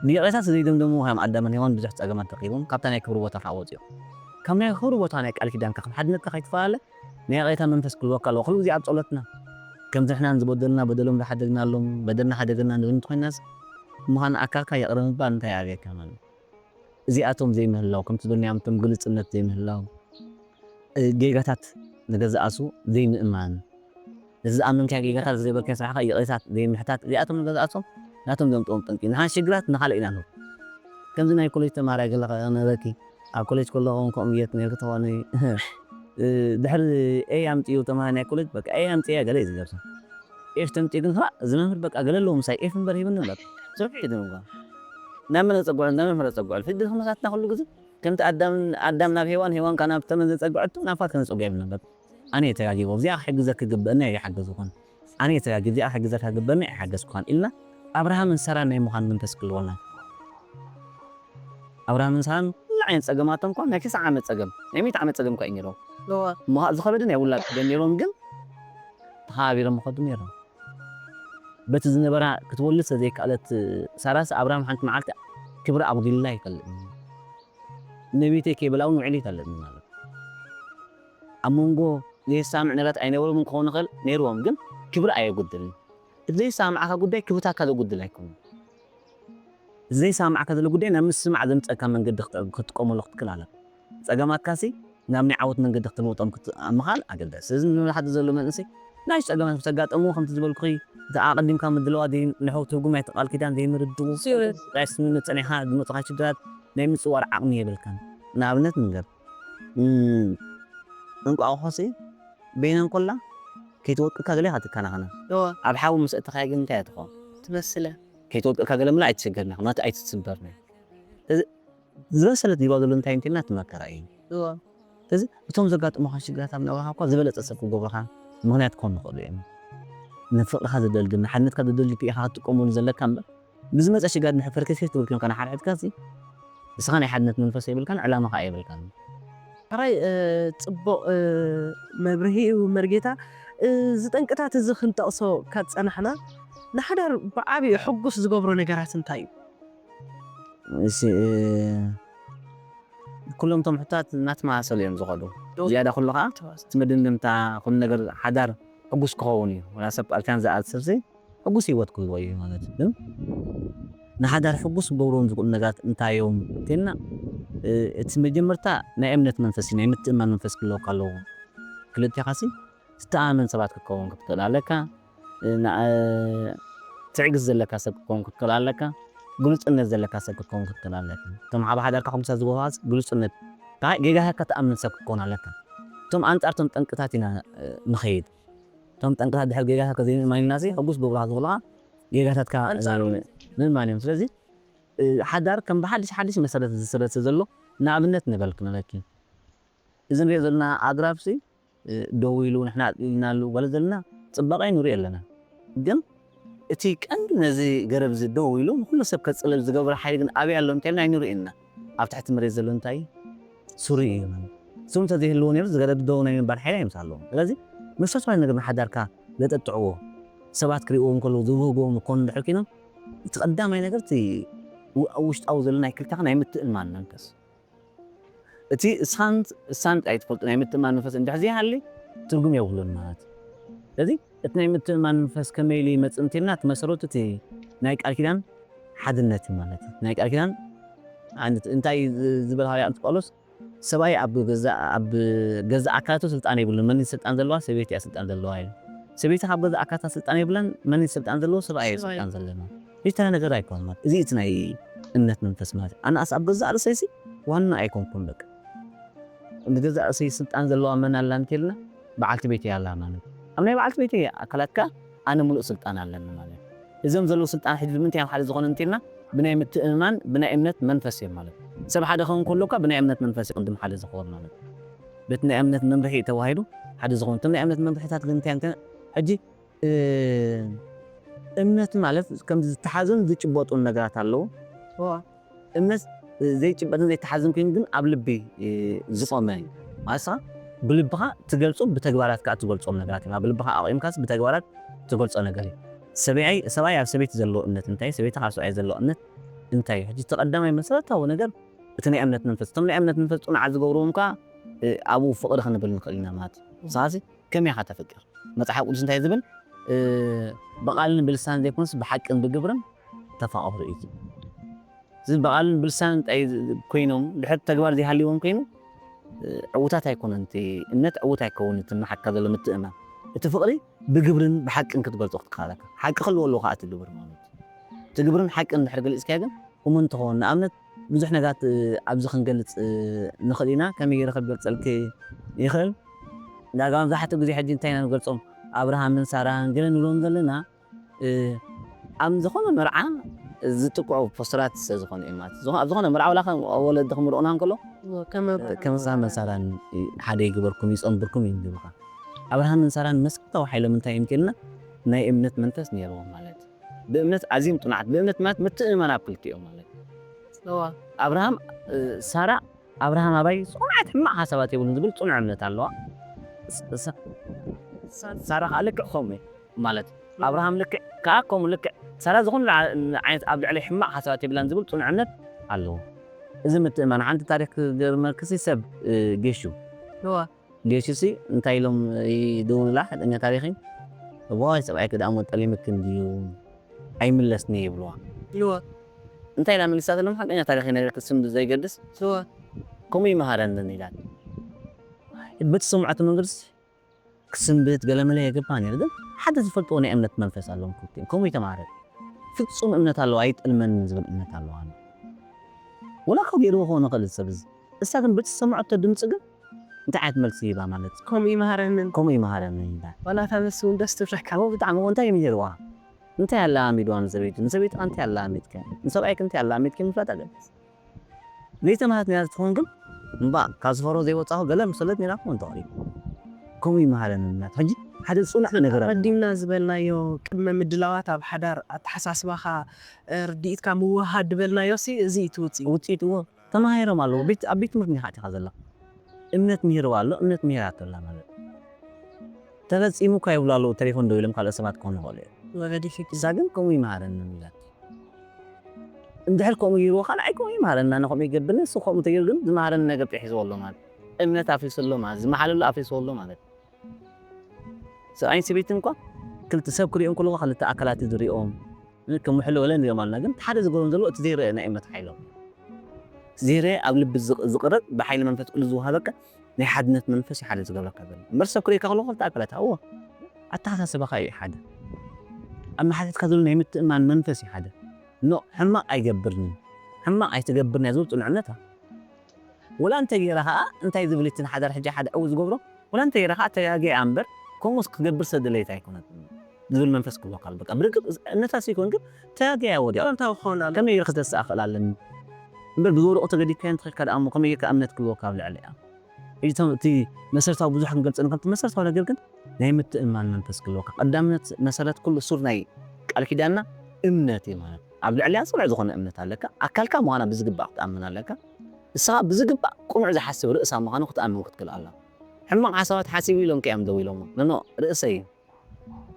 ብይቕሬታ ስዘይደምደሙ ከም ኣዳምን ሄዋን ብዙሕ ፀገማት ረኺቦም ካብታ ናይ ክብሪ ቦታ ከዓ ወፂኦም ካብ ናይ ክብሪ ቦታ ናይ ቃል ኪዳንካ ከም ሓድነትካ ከይትፈላለ ናይ ይቕሬታ መንፈስ ክህልወካ ኣለዎ ኩሉ ግዜ ኣብ ፀሎትና ከምዚ ንሕና ንዝበደሉና በደሎም ዝሓደግናሎም በደልና ሓደገልና ንብል እንተኮይናስ ምዃን ኣካልካ ይቕረ ምባል እንታይ ኣብየካ ማለት? እዚኣቶም ዘይምህላው፣ ከምቲ ዝበልናዮም እቶም ግልጽነት ዘይምህላው፣ እ፣ ጌጋታት ንገዛእ ርእሱ ዘይምእማን፣ ነቲ ዝኣመንካዮ ጌጋታት፣ ዘይበልካዮ ስራሕካ ይቕሬታት ዘይምሕታት፣ እዚኣቶም ንገዛእ ርእሶም ናቶም ዘምጽኦም ጠንቂ። ንሓን ሽግራት ንኻልእ ኢና ንህብ። ከምዚ ናይ ኮሌጅ ተማሃራይ ገለ ኸ ነበርኪ፣ ኣብ ኮሌጅ ከለኹ እውን ከምኡ ጌርኪ ነይርኪ ተኾኒ፣ እ፣ ድሕሪ ኤ ኣምጺኡ ተማሃራይ ናይ ኮሌጅ፣ በቃ ኤ ኣምጺእያ ገለ እዩ ዝገብር። ኤፍ ተምጺኡ ግን፣ "ኸ፣ እዚ መምህር በቃ ገለ ኣለዎ ምሳይ፣ ኤፍ እምበር ሂብኒ እምበር፣ ስርሑ እዩ ድምጓ." ናብ መን ኣጸግዑ? ናብ መምህር ኣጸግዑ። ፍዲ ኹነታትና ኩሉ ግዜ ከምቲ ኣዳም፣ ኣዳም ናብ ሄዋን፣ ሄዋን ከኣ ናብ ተመን ዘጸግዐቱ፣ ናብካ ከነጸግዖ የብልና። በቃ ኣነ እየ ተጋጊቦ፣ እዚኣ ክሕግዘኪ ግበአኒ ኣይሓገዝኩን። ኣነ እየ ተጋጊ-፣ እዚኣ ክሕግዘካ ግበአኒ ኣይሓገዝኩኻን ኢልና ኣብርሃምን ሳራን ናይ ምዃን መንፈስ ክህልወና። ኣብርሃምን ሳራን ኩሉ ዓይነት ጸገማቶም እኳ ናይ ክልተ ዓመት ጸገም፣ ናይ ሚእቲ ዓመት ጸገም እኳ እዩ ነይሮም። እወ። እሞ ዝኸበደ ናይ ውላድ ጸገም ነይሮም፣ ግን ተኸባቢሮም ይኸዱ ነይሮም። በቲ ዝነበራ ክትወልድ ስለ ዘይከኣለት ሳራስ ኣብርሃም ሓንቲ መዓልቲ ክብሪ ኣጉዲልላ ይፈልጥ። ነቢተይ ከይበላ እውን ውዕል ይፈልጥ ማለት። ኣብ መንጎ ዘይሳምዕ ነገራት ኣይነበሮምን ክኸውን ይኽእል፣ ነይርዎም ግን ክብሪ ኣየጉድልን። እቲ ዘይሰማማዕካ ጉዳይ ክብርታካ ዘጉድል ኣይኮነን። እቲ ዘይሰማማዕካ ዘሎ ጉዳይ ናብ ምስማዕ ዘምጸካ መንገዲ ክጥ-፣ ክትጥቀመሉ ክትክእል ኣለካ። ጸገማትካሲ ናብ ናይ ዓወት መንገዲ ክትልውጦም ክት-፣ ምኻል ኣገዳሲ። እዚ ንብሎ ሓደ ዘሎ መንእሰይ ናይ ጸገማት ምስ ኣጋጠምዎ ከምቲ ዝበልኩኺ እቲ ኣቐዲምካ ምድላዋ ዘይ-፣ ንሕው ትርጉም ናይቲ ቃል ኪዳን ዘይምርድኡ፣ ስዩር። ጥራይ ስምምዕ ጸኒሕካ ዝመጹኻ ሽግራት ናይ ምጽዋር ዓቕሚ የብልካን። ንኣብነት ንገር፣ እም፣ እንቋቑሖሲ በይነን ኮላ ከይትወቅካ ገለ ኢኻ ትከናኸና። እወ። ኣብ ሓዊ ምስ ኣእተኻያ ግን እንታይ እያ ትኸውን? ትበስለ። ከይትወቅካ ገለ ምላ ኣይትሸገርና፣ ምኽንያቱ ኣይትስበርና። እዚ ዝበሰለት ዲባ ዘሎ እንታይ እንተልና እቲ መከራ እዩ። እወ። እዚ እቶም ዘጋጥሙኻ ሽግራት ኣብ ናብራኻ እኳ ዝበለጸ ሰብ ክገብሩኻ ምኽንያት ክኾኑ ይኽእሉ እዮም። ንፍቕርኻ ዘደልድል፣ ንሓድነትካ ዘደልድል ኢኻ ክትጥቀመሉ ዘለካ እምበር፣ ብዝመጸ ሽግራት ንሕፈርከስከስ ትብል ኮይንካ ንሓድሕድካ፣ እዚ ንስኻ ናይ ሓድነት መንፈስ የብልካን፣ ዕላማ ኸኣ የብልካን። ሕራይ፣ እ፣ ጽቡቕ፣ እ፣ መብርሂ እዩ መርጌታ። እዚ ጠንቅታት እዚ ክንጠቕሶ ካብ ጸናሕና፣ ንሓዳር ብዓቢኡ ሕጉስ ዝገብሮ ነገራት እንታይ እዩ? እሺ፣ እ፣ ኩሎም እቶም ሕቶታት እናተመሳሰሉ እዮም ዝኸዱ። ዶ-፣ ዝያዳ ኩሉ ኸዓ ተመሳሰሉ። እቲ መደምደምታ ኩሉ ነገር ሓዳር ሕጉስ ክኸውን እዩ። ወላ ሰብ ቃል ኪዳን ዝኣስር ሕጉስ ህይወት ክህልዎ እዩ ማለት እዩ። ግን ንሓዳር ሕጉስ ክገብርዎም ዝኽእሉ ነገራት እንታይ እዮም እንተልና፣ እ፣ እቲ መጀመርታ ናይ እምነት መንፈስ እዩ፣ ናይ ምትእምማን መንፈስ ክህልወካ ኣለዎ። ክልቴኻሲ ትተኣማመን ሰባት ክትከውን ክትክእል ኣለካ። እ፣ ና-፣ እ፣ ትዕግስቲ ዘለካ ሰብ ክትከውን ክትክእል ኣለካ። ግሉጽነት ዘለካ ሰብ ክትከውን ክትክእል ኣለካ። እቶም ኣብ ሓዳርካ ሕጉሳት ዝገብሩኻ ግሉጽነት፣ ጌጋታትካ ትኣምን ሰብ ክትከውን ኣለካ። እቶም ኣንጻር እቶም ጠንቅታት ኢና፣ እ፣ ንኸይድ። እቶም ጠንቅታት ድሕሪ ጌጋታትካ ዘይምእማን ኢልናሲ፣ ሕጉስ ዝገብሩኻ ዝኽእሉኻ ጌጋታትካ፣ ኣንጻር እ፣ ምእማን እዮም። ስለዚ፣ እ፣ ሓዳር ከም ብሓድሽ ሓድሽ መሰረት ዝስረት ዘሎ ንኣብነት ንበል ክነለኪ። እዚ ንሪኦ ዘለና ኣግራብሲ፣ እ፣ ደው ኢሉ ንሕና ኣጽሊልናሉ ገለ ዘለና ጽባቐ ንሪኦ ኣለና። ግን እቲ ቀንዲ ነዚ ገረብ እዚ ደው ኢሉ ንኹሉ ሰብ ከጽልል ዝገብር ሓይሊ ግን ኣበይ ኣሎ እንተልና ኣይንሪእን ኢና። ኣብ ትሕቲ መሬት ዘሎ እንታይ እዩ? ሱሪ እዩ ማለት። ሱሪ እንተዘይህልዎ ነይሩ፣ እዚ ገረብ ደው ናይ ምባል ሓይሊ ኣይምሳለዎም። ስለዚ፣ መሰረታዊ ነገር ንሓዳርካ ዘጠጥዕዎ፣ ሰባት ክርእይዎ እንከለዉ ዝብህግዎም ክኾኑ እንድሕር ኮይኖም፣ እቲ ቀዳማይ ነገር እቲ ው-፣ ኣብ ውሽጣዊ ዘሎ ናይ ክልተኻ ናይ ምትእምማን መንፈስ። እቲ እስኻን እሳን ጥራይ ትፈልጡ ናይ ምትእምማን መንፈስ እንድሕር ዘይሃሊ፣ ትርጉም የብሉን ማለት እዩ። ስለዚ፣ እቲ ናይ ምትእምማን መንፈስ ከመይ ኢሉ ይመጽእ እንተልና፣ እቲ መሰረቱ እቲ ናይ ቃል ኪዳን ሓድነት እዩ ማለት እዩ። ናይ ቃል ኪዳን ሓድነት እንታይ ዝ-፣ ዝበል ሃዋርያ ቅዱስ ጳውሎስ፣ "ሰብኣይ ኣብ ገዛ፣ ኣብ ገዛ ኣካላቱ ስልጣን የብሉን፣ መን ስልጣን ዘለዋ? ሰበይቲ እያ ስልጣን ዘለዋ" ኢሉ። ሰበይቲ ካብ ገዛ ኣካላታ ስልጣን የብላን፣ መን ስልጣን ዘለዎ? ሰብኣይ እዩ ሰብኣይ። ስልጣን ዘለና። ይህ ተራ ነገር ኣይኮነን ማለት። እዚ እቲ ናይ እምነት መንፈስ ማለት። ኣነኣስ ኣብ ገዛእ ርእሰይሲ ዋና ኣይኮንኩን በቃ። ንገዛእ ርእሰይ ስልጣን ዘለዋ መን ኣላ እንተልና በዓልቲ ቤት እያ ኣላ ማለት። ኣብ ናይ በዓልቲ ቤተይ ኣካላት ከኣ ኣነ ምሉእ ስልጣን ኣለኒ ማለት። እዞም ዘለዉ ስልጣን ሕጂ ብምንታይ እዮም ሓደ ዝኾኑ እንተልና ብናይ ምትእምማን፣ ብናይ እምነት መንፈስ እዮም ማለት። ሰብ ሓደ ክኸውን ከሎ እኳ ብናይ እምነት መንፈስ እዩ ቅድም ሓደ ዝኸውን ማለት። በቲ ናይ እምነት መምርሒ እዩ ተዋሂዱ ሓደ ዝኾኑ። እቶም ናይ እምነት መምርሒታት ግን እንታይ እዮም? ሕጂ እ፣ እምነት ማለት ከም ዝተሓዙን ዝጭበጡን ነገራት ኣለዉ። እዋ። እምነት ዘይጭበጥን ዘይተሓዝን ኮይኑ ግን ኣብ ልቢ፣ እ፣ ዝቆመ እዩ። ማለት ንስኻ ብልብኻ ትገልጾ፣ ብተግባራት ከኣ ትገልጾም ነገራት እዮም። ኣብ ልብኻ ኣቑምካስ ብተግባራት ትገልጾ ነገር እዩ። ሰብኣይ፣ ሰብኣይ ኣብ ሰበይቲ ዘለዎ እምነት እንታይ እዩ? ሰበይቲ ካብ ሰብኣይ ዘለዎ እምነት እንታይ እዩ? ሕጂ እቲ ቀዳማይ መሰረታዊ ነገር እቲ ናይ እምነት መንፈስ። እቶም ናይ እምነት መንፈስ ጽኑዓት ዝገብርዎም ከኣ፣ እ፣ ኣብኡ ፍቕሪ ክንብል ንኽእል ኢና ማለት እዩ። ንስኻሲ ከመይ ኢኻ ተፍቅር? መጽሓፍ ቅዱስ እንታይ ዝብል? እ፣ "ብቓልን ብልሳን ዘይኮነስ ብሓቅን ብግብርን ተፋቐሩ እዩ። እዚ ብቓልን ብልሳን እንታይ ኮይኖም ድሕር ተግባር ዘይሃልዎም ኮይኑ ዕውታት ኣይኮነን። እቲ እምነት ዕውት ኣይከውን። እቲ መሓካ ዘሎ ምትእማን፣ እቲ ፍቕሪ ብግብርን ብሓቅን ክትገልጾ ክትከኣለካ። ሓቂ ክህልዎ ኣለዎ ከዓ እቲ ግብር ማለት እዩ። እቲ ግብርን ሓቅን ድሕር ገሊጽካዮ ግን እሙን ትኸውን። ንኣብነት ብዙሕ ነገራት ኣብዚ ክንገልጽ ንኽእል ኢና። ከመይ ገይረ ክገልጸልክ ይኽእል? ዳጋ መብዛሕትኡ ግዜ ሕጂ እንታይ ኢና ንገልጾም? ኣብርሃምን ሳራን ገለ ንብሎም ዘለና ኣብ ዝኾነ መርዓ ዝጥቅዑ ፖስተራት ስለ ዝኾነ እዩ ማለት እዩ። ዝኾ- ኣብ ዝኾነ መርዓ ወላ ከም ወለዲ ክምርቑና እንከሎ ከም ኣብርሃም ከም ኣብርሃምን ሳራን ሓደ ይግበርኩም ይፀንብርኩም እዩ ዝብልካ። ኣብርሃምን ሳራን መሰረታዊ ሓይሎም እንታይ እዮም ከልና ናይ እምነት መንፈስ ነይርዎም ማለት እዩ። ብእምነት ኣዝዮም ፅኑዓት፣ ብእምነት ማለት ምትእምማን ኣብ ክልቲኦም ማለት እዩ። እዋ ኣብርሃም እ፣ ሳራ ኣብርሃም ኣባይ ፅኑዓት ሕማቕ ሓሳባት የብሉን ዝብል ፅኑዕ እምነት ኣለዋ። ስ- ስ- ሳራ ከዓ ልክዕ ከምኡ እዩ ማለት ኣብርሃም ልክዕ ከዓ ከምኡ ልክዕ ሳራ ዝኾነ ዓይነት ኣብ ልዕሊ ሕማቕ ሓሳባት የብላን ዝብል ፅኑዕ እምነት ኣለዎ። እዚ ምትእማን ሓንቲ ታሪክ ክገርመክሲ ሰብ እ፣ ጌሹ እዋ ጌሹ ሲ እንታይ ኢሎም ይደውሉላ ሓቀኛ ታሪክ እዋይ ሰብኣይ ክዳሞ ጠሊምክ እንድዩ ኣይምለስኒ ይብልዋ እዋ እንታይ ኢላ መሊሳትሎም ሓቀኛ ታሪክ ይነገርክ ስም ብዘይገድስ እዋ ከምኡ ይመሃረንን ኢላት በቲ ሰምዓት መንገድስ ክስንብት ገለመለ የገባን እዩ ግን ሓደ ዝፈልጥዎ ናይ እምነት መንፈስ ኣለዎም ክልቲኦም ከምኡ ይተማረ ፍጹም እምነት ኣለዋ ኣይጥልመንን ዝብል እምነት ኣለዋ ወላ ካብ ገይርዎ ክኾን ይኽእል ሰብ እዚ እሳ ግን በቲ ዝሰምዐቶ ድምፂ ግን እንታይ ዓይነት መልሲ ይባ ማለት ከምኡ ይመሃረንን ከምኡ ይመሃረንን ይባል ዋላ እታ መልሲ እውን ደስ ትብለካ ብጣዕሚ እንታይ እዮም ነይርዋ እንታይ ኣለኣሚድዋ ንሰበይቱ ንሰበይቱ እንታይ ኣለኣሚድከ ንሰብኣይክ እንታይ ኣለኣሚድከ ምፍላጥ ኣለበት ዘይተማሃት ነያ ትኾን ግን እምባ ካብ ዝፈሮ ዘይወፃኹ ገለ ምሰለት ነራ ክኾን ተቕሪቡ ከምኡ ይመሃረኒ እናት ሕጂ ሓደ ፅኑዕ ነገር ኣሎ ቀዲምና ዝበልናዮ ቅድመ ምድላዋት ኣብ ሓዳር ኣተሓሳስባኻ ርድኢትካ ምውሃድ ዝበልናዮ ሲ እዚ እዩ እቲ ውፅኢት ውፅኢት እዎ ተማሂሮም ኣለዎ ቤት ኣብ ቤት ትምህርቲ ኒኻ ኢኻ ዘላ እምነት ምሂርዋ ኣሎ እምነት ምሂራቶ ኣላ ማለት ተፈፂሙ እኳ ይብሉ ኣለዉ ተሌፎን ደው ኢሎም ካልኦት ሰባት ክኾኑ ይኽእሉ እዮም ወለዲ ፊት እዛ ግን ከምኡ ይመሃረኒ ኢላ እንድሕር ከምኡ ገይርዎ ካልኣይ ከምኡ ይመሃረኒ ኣነ ከምኡ ይገብርኒ እሱ ከምኡ ተገይሩ ግን ዝመሃረኒ ነገር ጥሒዝዎ ኣሎ ማለት እምነት ኣፍሪሱ ኣሎ ማለት ዝመሓለሉ ኣፍሪስዎ ኣሎ ማለት ሰብኣይን ሰበይትን እኳ ክልተ ሰብ ክሪኦም ከለዎ ክልተ ኣካላት እዩ ዝሪኦም ከም ውሕሎ ወለ ንሪኦም ኣለና ግን ሓደ ዝገብሮም ዘለዎ እቲ ዘይረአ ናይ እምነት ሓይሎም ዘይረአ ኣብ ልቢ ዝቕ- ዝቕረጽ ብሓይሊ መንፈስ ቅዱስ ዝወሃበካ ናይ ሓድነት መንፈስ እዩ ሓደ ዝገብረካ ዘሎ እምበር ሰብ ክሪእካ ከለዎ ክልተ ኣካላት ኣዎ ኣተሓሳስባኻ እዩ ሓደ ኣብ መሓተትካ ዘሎ ናይ ምትእማን መንፈስ እዩ ሓደ ኖ ሕማቕ ኣይገብርን ሕማቕ ኣይትገብርን እያ ዝብል ፅኑዕነት ወላ እንተ ገይረ ከዓ እንታይ ዝብል እቲ ንሓዳር ሕጂ ሓደ ዕው ዝገብሮ ወላ እንተ ገይረ ከዓ ተጋጊያ እምበር ከምኡስ ክገብር ሰድለየት ኣይኮነትን ዝብል መንፈስ ክህልወካ ኣሎ በቃ ብርግፅ እነታስ ይኮን ግን ተጋጊያ ወዲያ ኣንታ ክኾን ኣሎ ከመይ ገይረ ክተስኣ ክእል ኣለኒ እምበር ብዝወደቑ ተገዲፍካዮ እንተኽልካ ደኣ እሞ ከመይ ጌርካ እምነት ክህልወካ ኣብ ልዕሊ እያ ሕጂ እቶም እቲ መሰረታዊ ብዙሕ ክንገልፅ ንክእል እቲ መሰረታዊ ነገር ግን ናይ ምትእምማን መንፈስ ክህልወካ ቀዳምነት መሰረት ኩሉ ሱር ናይ ቃል ኪዳንና እምነት እዩ ማለት ኣብ ልዕሊያ ፅኑዕ ዝኾነ እምነት ኣለካ ኣካልካ ምዃና ብዝግባእ ክትኣምን ኣለካ ንስኻ ብዝግባእ ቅኑዕ ዝሓስብ ርእሳ ምዃኑ ክትኣምን ክትክእል ኣላ ሕማቕ ሓሳባት ሓሲቡ ኢሎም ከ እዮም ደው ኢሎሞ ነኖ ርእሰይ እዩ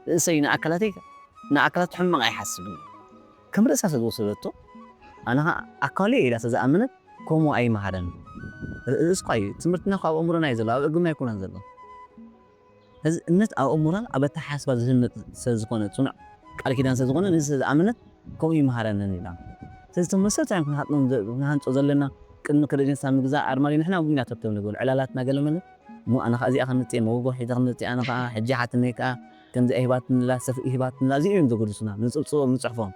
ርእሰይ ንኣካላተይ ንኣካላት ሕማቕ ኣይሓስብን ከም ርእሳ ስለ ዝወሰደቶ ኣነ ኸዓ ኣካለይ ኢላ ስለ ዝኣመነት ከምኡ ኣይመሃረን ርእስኳ እዩ ትምህርትና ካብ ኣእምሮና እዩ ዘሎ ኣብ እግርና ኣይኮነን ዘሎ ሕዚ እምነት ኣብ ኣእምሮን ኣብ ኣተሓሳስባ ዝህነፅ ስለ ዝኾነ ፅኑዕ ቃል ኪዳን ስለ ዝኾነ ነዚ ስለ ዝኣመነት ከምኡ ይመሃረንን ኢላ ስለዚ እቶም መሰረታውያን ክንሃጥኖም ክንሃንፆ ዘለና ቅድሚ ክረጀንሳ ምግዛእ ኣርማድዮ ንሕና እውን ኢና ተብተብ ንብል ዕላላትና ገለመለ እሞ ኣነ ከዓ እዚኣ ከምፅእ መጎጎ ሒዘ ከምፅእ ኣነ ከዓ ሕጂ ሓትነይ ከዓ ከምዚ ኣይህባትንላ ሰብ ይህባትንላ እዚኦም እዮም ዘገድሱና ንፅብፅቦም ንፅሕፎም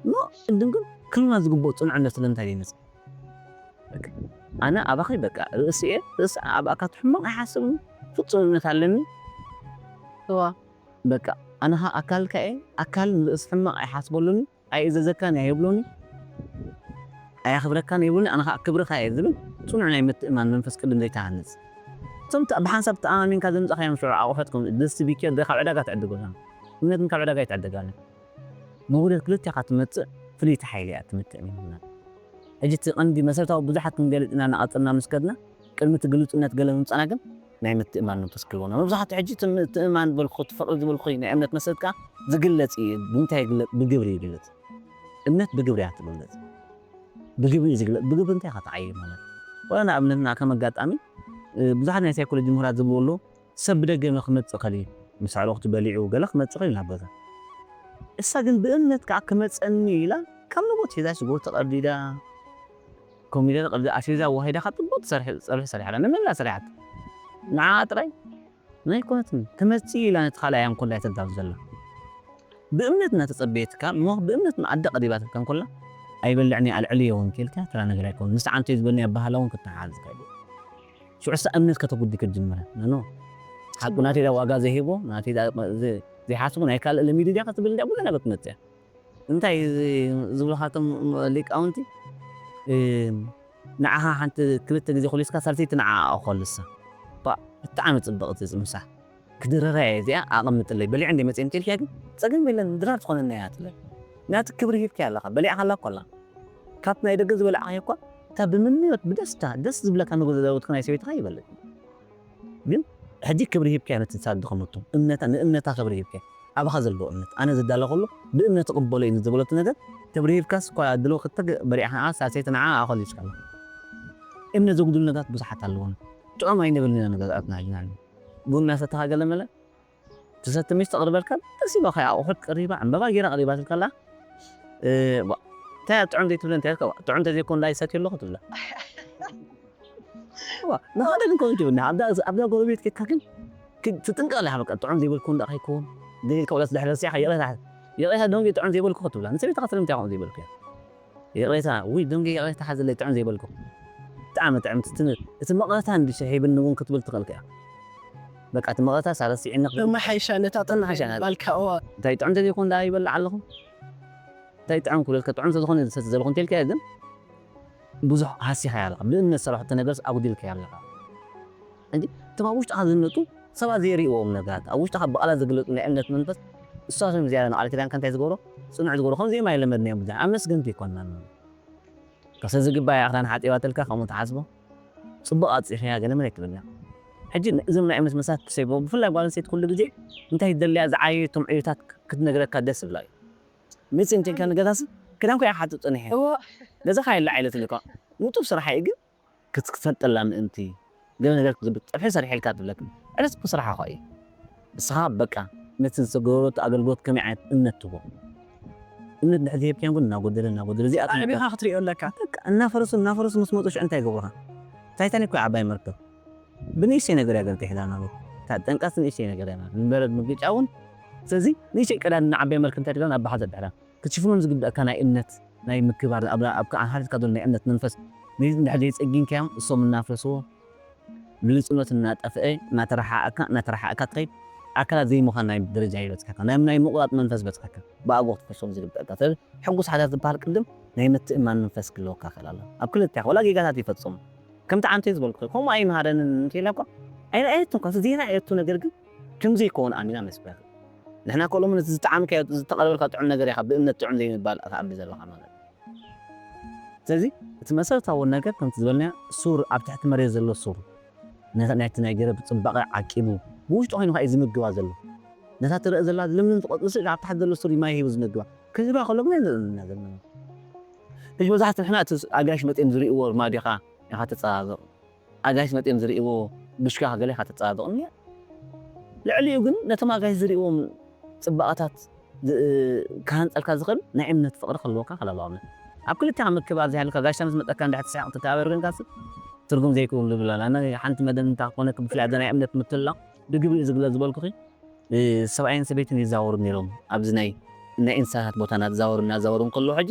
እሞ ቅድም ግን ክህልወና ዝግብኦ ፅኑዕነት ስለምንታይ ዘይመፅእ ኣነ ኣባኺ በቃ ርእሲ እየ ርእሲ ኣብ ኣካት ሕማቕ ኣይሓስብን ፍፁም እምነት ኣለኒ እዋ በቃ ኣነ ከዓ ኣካልካ እየ ኣካል ንርእሲ ሕማቕ ኣይሓስበሉን ኣይእዘዘካን ኣይብሎኒ ኣየኽብረካን የብሉኒ ኣነ ከዓ ክብርኻ እየ ዝብል ፅኑዕ ናይ ምትእማን መንፈስ ቅድም ዘይተሃንፅ እቶም ብሓንሳብ ተኣማሚንካ ዘምፃኻዮም ሽዑ ኣቑሑት ከም ደስ ቢኬር ካብ ዕዳጋ ትዕድጎ እምነትን ካብ ዕዳጋ ይትዕደጋለን መውደድ ክልቴኻ ትመፅእ ፍልይቲ ሓይሊ እያ ትምትእም ይብልና ሕጂ እቲ ቀንዲ መሰረታዊ ብዙሓት ክንገልፅ ኢና እናቐፀልና ምስ ከድና ቅድሚ እቲ ግልፁነት ገለ ምምፃና ግን ናይ ምትእማን መንፈስ ክህልወና መብዛሕትኡ ሕጂ ትም- ትእማን ዝበልኩ ትፈቕሪ ዝበልኩ ናይ እምነት መሰረት ከዓ ዝግለፅ እዩ ብምንታይ ይግለፅ ብግብሪ ይግለፅ እምነት ብግብሪ እያ ትግለፅ ብግብሪ እዩ ዝግለፅ ብግብሪ እንታይ ኢኻ ትዓይር ማለት ወላ ንኣብነትና ከም ኣጋጣሚ እ፣ ብዙሓት ናይ ሳይኮሎጂ ምሁራት ዝብሉ ኣለዉ ሰብ ብደገ ክመፅእ ከል ምስ ኣዕሩኽቲ በሊዑ ገለ ክመፅእ ከል ናብ ገዛ እሳ ግን ብእምነት ከዓ ክመፀኒ ኢላ ካብ ንጎት ሒዛ ሽጉርቲ ቀርዲዳ፣ ኮሚደረ ቀርዲዳ፣ ኣስቤዛ ዋሂዳ፣ ካብ ጥቡቕ ትሰርሒ፣ ጸብሒ ሰሪሓ፣ ንመላ ሰሪሓት። ንዓ ጥራይ ናይ ኮነትን ተመጽእ ኢላ ነቲ ካልኣይ ኣንኮላ እያ ተዳሉ ዘላ። ብእምነት እናተጸበየትካ፣ እሞ ብእምነት መኣዲ ቀሪባትካ እንኮላ፣ ኣይበልዕን እየ፣ ኣልዕል እየ እውን ከልካ፣ ተራ ነገር ኣይኮን። ምስ ዓንተይ ዝበልኒ ኣባህላ እውን ክትሓዝ ትኽእል። ሽዑሳ እምነት ከተጉዲ ክትጅምር። ኖ፣ ሓቁ ናተይ ዳ ዋጋ ዘይህቦ፣ ናተይ ዳ ዘ-፣ ዘይሓስቡ ናይ ካልእ ለሚዱ ድያ ክትብል እንዳ ብዙሕ ነገር ትመጽእ እያ። እንታይ እዚ ዝብሉኻቶም ሊቃውንቲ፣ እ፣ ንዓኻ ሓንቲ ክልተ ግዜ ኮሊስካ ሳልሰይቲ ንዓኣ ኮልሳ። ባ፣ ብጣዕሚ ጽብቕቲ ጽምሳ። ክድረራ እየ እዚኣ፣ ኣቐምጥለይ። በሊዐ እንደ መጽኤ እንተልክያ ግን ጸገም የለን፣ ድራር ትኾነና እያ ትብል። ናቲ ክብሪ ሂብክያ ኣለኻ፣ በሊዕኻ ኣላ እኮ ኣላ። ካብቲ ናይ ደገ ዝበላዕኻዮ እኳ፣ እታ ብምንዮት፣ ብደስታ፣ ደስ ዝብለካ ነገር ዘዳወትካ ናይ ሰበይትኻ ይበልጽ። ግን ሕጂ ክብሪ ሂብካያ ነቲ ንሳ ዝደኸመቶ እምነታ፣ ንእምነታ ክብሪ ሂብካያ። ኣባኻ ዘለዎ እምነት፣ ኣነ ዝዳለኸሉ ብእምነት እቕበሎ እዩ ንዝበለቶ ነገር ክብሪ ሂብካስ እኳ ድሎ ክተ በሊዕኻ፣ ሳልሰይቲ ንዓ ኣኸሊስካ ኣሎ። እምነት ዘጉድሉ ነገራት ብዙሓት ኣለዎም። ጥዑም ኣይንበልን ኢና ነገራትና ሕጂ ንሕና። ቡን እናሰተኻ ገለ መለ ትሰቲ ሚስት ተቕርበልካ፣ ደስ ይብለካ። ኣቑሑት ቀሪባ፣ ዕምበባ ጌራ ቀሪባትልካ ኣላ። እ፣ ዋ፣ እንታይ እያ ጥዑም ዘይትብለ እንታይ ኢልካ? ዋ፣ ጥዑም እንተዘይኮን ዳኣ ይሰትዮ ኣለኹ ትብላ። ዋ፣ ንኻልእ ግን ከምኡ ትብል። ኣብዛ፣ ኣብዛ ጎረቤት ኬድካ ግን ክ-፣ ትጥንቀቕ ኣለኻ። በቃ ጥዑም ዘይበልኩ እንዳ ከይከውን፣ ደሊልካ ወላ ድሕሪ ረሲዕካ ይቕሬታ፣ ይቕሬታ ደንጊ ጥዑም ዘይበልኩ ክትብላ። ንሰበይትኻ ስለምንታይ ከምኡ ዘይበልኩ እያ? ይቕሬታ፣ ውይ ደንጊ ይቕሬታ ሓዘለይ ጥዑም ዘይበልኩ። ብጣዕሚ ጥዕምቲ፣ እቲ፣ እቲ መቕረታ እንዲ ሸሒብኒ እውን ክትብል ትኽእል እያ። በቃ እቲ መቐረታ ሳረሲዕኒ መሓይሻ ነታ ጥዑም ሓይሻ ናት። ባልካ፣ እዋ። እንታይ ጥዑም እንተዘይኮን ደኣ ይበልዕ ኣለኹ? እንታይ ጥዑም ክብለልካ? ጥዑም እንተዝኾነ ዝሰቲ ዘለኹ እንተልካዮ ግን ብዙሕ ሃሲኻያ ኣለኻ። ብእምነት ዝሰራሕቶ ነገርስ ኣጉዲልካያ ኣለኻ። እንጂ እቶም ኣብ ውሽጥኻ ዝነጡ ሰባት ዘይርእይዎም ነገራት፣ ኣብ ውሽጥኻ ብቓላት ዝግለጹ ናይ እምነት መንፈስ፣ እሳቶም ዝያዳ ንቃል ኪዳንካ እንታይ ዝገብሮ? ጽኑዕ ዝገብሮ። ከምዚኦም ኣይለመድናዮም ብዙሕ። ኣመስገንቲ ኣይኮንናን። ከሰ ዝግባእ እያ ክዳን ሓጺባትልካ ከምኡ ትሓስቦ? ጽቡቕ ኣጽኢኽያ ገለ መለ ኣይትብልና። ሕጂ እዞም ናይ እምነት መሳት ትሰይቦ፣ ብፍላይ ጓል ኣንስተይቲ ኩሉ ግዜ እንታይ ትደልያ ዝዓየየቶም ዕዮታት ክትነግረካ ደስ ዝብላ እዩ። መጽእ እንተልካ ንገዛስ ክዳንኩ እያ ክሓጥብ ጸኒሐ። እዎ። ገዛኻ የለ ዓይለት ልካ። ንጡፍ ስራሕ እዩ ግን ክትፈልጠላ ምእንቲ ገለ ነገር ክትብል ጸብሒ ሰሪሐልካ ትብለካ። ዕለት እኮ ስራሓ እኮ እዩ። ንስኻ በቃ ነቲ ዝተገበረቱ ኣገልግሎት ከመይ ዓይነት እምነት ትህቦ? እምነት እንድሕር ዘይብካዮም ግን እናጎደለ፣ እናጎደለ፣ እዚኣ ኣዕቢኻ ክትሪኦ ኣለካ። በቃ እናፈረሱ፣ እናፈረሱ ምስ መጹ ሽዑ እንታይ ይገብሩኻ? ታይታኒክ እኮ ዓባይ መርከብ። ብንእሽተይ ነገር እያ ገለ ትሕዛ ማለት። እታ ጠንቃስ ንእሽተይ ነገር እያ ማለት። ንበረድ ምግጫ እውን። ስለዚ ንእሽተይ ቀዳድ ንዓባይ መርከብ እንታይ ትብላ? ናብ ባሕሪ ዘድሕራ። ክትሽፍኖም ዝግብኣካ ናይ እምነት፣ ናይ ምክባር፣ ኣብ፣ ኣብ ከኣ ሓቲትካ ዘሎ ናይ እምነት መንፈስ፣ ነዚ እንድሕር ዘይጸጊንካዮም፣ እሶም እናፍረስዎ፣ ግልጽነት እናጠፍአ፣ እናተረሓኣካ፣ እናተረሓኣካ ትኸይድ፣ ኣካላት ዘይምዃን ናይ ደረጃ ይበጽሓካ፣ ናይ፣ ናይ ምቑራጽ መንፈስ በጽሓካ፣ ብኣግባቡ ክትፈሶም ዝግብኣካ። ስለዚ ሕጉስ ሓዳር ዝበሃል ቅድም ናይ ምትእምማን መንፈስ ክህልወካ ክእል ኣሎ። ኣብ ክልተ ወላ ጌጋታት ይፈጽሙ። ከምቲ ዓንተይ ዝበልኩ፣ ከምኡ ኣይምሃረንን እንተኢላ እኳ፣ ኣይረኣየትን እኳ፣ እቲ ዘይረኣየቱ ነገር ግን ከምዚ ይከውን ኣሚና መስክራ። ንሕና እኮ ሎሚ ነቲ ዝጠዓምካዮ፣ ዝተቐረበልካ ጥዑም ነገር ኢኻ ብእምነት ጥዑም ዘይምባል ትዓቢ ዘለኻ ማለት እዩ። ስለዚ እቲ መሰረታዊ ነገር ከምቲ ዝበልናዮ ሱር፣ ኣብ ትሕቲ መሬት ዘሎ ሱር፣ ነታ ናይቲ ናይ ገረብ ጽባቐ ዓቂቡ፣ ብውሽጢ ኮይኑ ከኣ እዩ ዝምግባ ዘሎ። ነታ ትረአ ዘላ ለምለም ትቆጽሊ ስእሊ ኣብ ታሕቲ ዘሎ ሱር ማይ ሂቡ ዝመግባ። ክህባ ከሎ ግን ኣይንርእይን ኢና ዘለና። ሕጂ መብዛሕትኡ ንሕና እቲ ኣጋይሽ መጺኦም ዝርእይዎ ርማዲኻ ኢኻ ተጸባብቕ። ኣጋይሽ መጺኦም ዝርእይዎ ብሽካኻ ገለ ኢኻ ተጸባብቕ እኒኣ። ልዕሊኡ ግን ነቶም ኣጋይሽ ዝርእይዎም ጽባቐታት ዝ-፣ ክሃንጸልካ ዝኽእል ናይ እምነት ፍቕሪ ክህልወካ ክለዋወኒ። ኣብ ክልቲኻ ምክባር ዘይሃልካ ጋሻ ምስ መጸካ እንድሕር ትስሕቕ ትተባበር ኮይንካስ ትርጉም ዘይክብሉ ይብላል። ኣነ ሓንቲ መደምታ ክኾነኪ ብፍላይ ኣብዛ ናይ እምነት ምትላቕ ብግብሪ እዩ ዝግለጽ ዝበልኩኺ። እ፣ ሰብኣይን ሰበይትን ይዛወሩ ነይሮም። ኣብዚ ናይ፣ ናይ እንስሳታት ቦታ እናተዛወሩ፣ እናዛወሩ እንከለዉ ሕጂ፣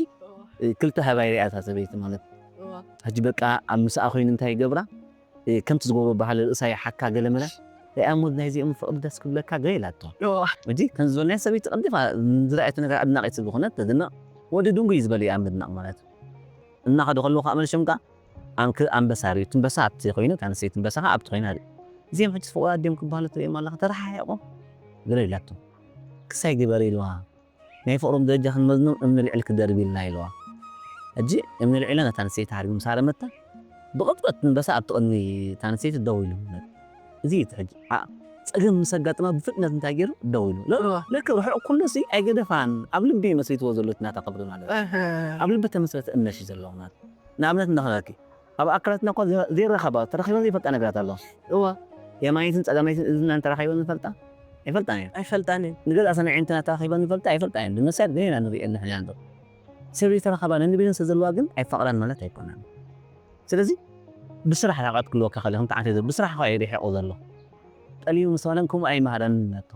እ፣ ክልተ ሃባይ ሪኣ እታ ሰበይቲ ማለት። እዋ። ሕጂ በቃ ኣብ ምስኣ ኮይኑ እንታይ ይገብራ? እ፣ ከምቲ ዝገብሮ ባህሊ ርእሳ ይሓካ ገለ መለ። "ሪኣ እሞ ናይዚኦም ፍቕሪ ደስ ክብለካ" ገለ ኢላቶ። እዋ። ሕጂ ከምዚ ዝበልናዮ ሰበይቲ ቀልጢፋ ዝረኣየቶ ነገር ኣድናቒት ዝኾነት ተድንቕ፣ ወዲ ድንጉይ ዝበል እያ ምድናቕ ማለት። እናኸዱ ከለዉ ከዓ መልሶም ከዓ ኣንክ-፣ ኣንበሳ ርእዩ፣ እቲ ኣንበሳ ኣብቲ ኮይኑ፣ እታ ኣንስተይቲ ኣንበሳ ከዓ ኣብቲ ኮይና ርእዩ። እዚኦም ሕጂ ፍቑራት ድዮም ክበሃሉ ትርእዮም ኣለኻ? ተረሓሒቖም ገለ ኢላቶ። ክሳይ ግበር ኢልዋ። ናይ ፍቕሮም ደረጃ ክንመዝኖም እምኒ ልዕሊ ክደርብ ኢልና ኢልዋ። ሕጂ እምኒ ልዒላ ነታ ኣንስተይቲ ሃሪሙ ምስ ሃረመታ፣ ብቕጽበት ኣንበሳ ኣብቲ ቅድሚ እታ ኣንስተይቲ ደው ኢሉ። እዚ እዩ እቲ ሕጂ። ኣ-፣ ጸገም ምስ ኣጋጠማ ብፍጥነት እንታይ ገይሩ? ደው ኢሉ። ለ-፣ እዋ። ለክብ ርሑቕ ኩሉሲ ኣይገደፋን። ኣብ ልቢ እዩ መስሪትዎ ዘሎ እቲ ናታ ክብሪ ማለት እዩ። ኣሃ። ኣብ ልቢ ተመስረተ እምነት እዩ ዘለዎ ማለት እዩ። ንኣብነት እንዳኽለኪ፣ ኣብ ኣካላትና እኮ ዘ-፣ ዘይራኸባ፣ ተራኺበን ዘይፈልጣ ነገራት ኣለዋ። እዋ። የማነይትን ጸጋመይትን እዝንና እንተራኺበን ንፈልጣ? ኣይፈልጣን እየን። ኣይፈልጣን እየን። ንገዛእ ሰማይ ኣዒንትና ተራኺበን ንፈልጣ? ኣይፈልጣን እየን። ብመሳድ ገና ንርእየን ንሕና እንዶ። ሰብ ዘይተረኸባ ነንቤለን ስለ ዘለዋ ግን ኣይፋቕራን ማለት ኣይኮነን። ስለዚ ብስራሕ ርሕቐት ክልወካ ከለ ከምቲ ዓንተ ብስራሕ ኸ ርሒቑ ዘሎ ጠሊሙ ምስ በለን ከምኡ ኣይመሃረን ነቶ።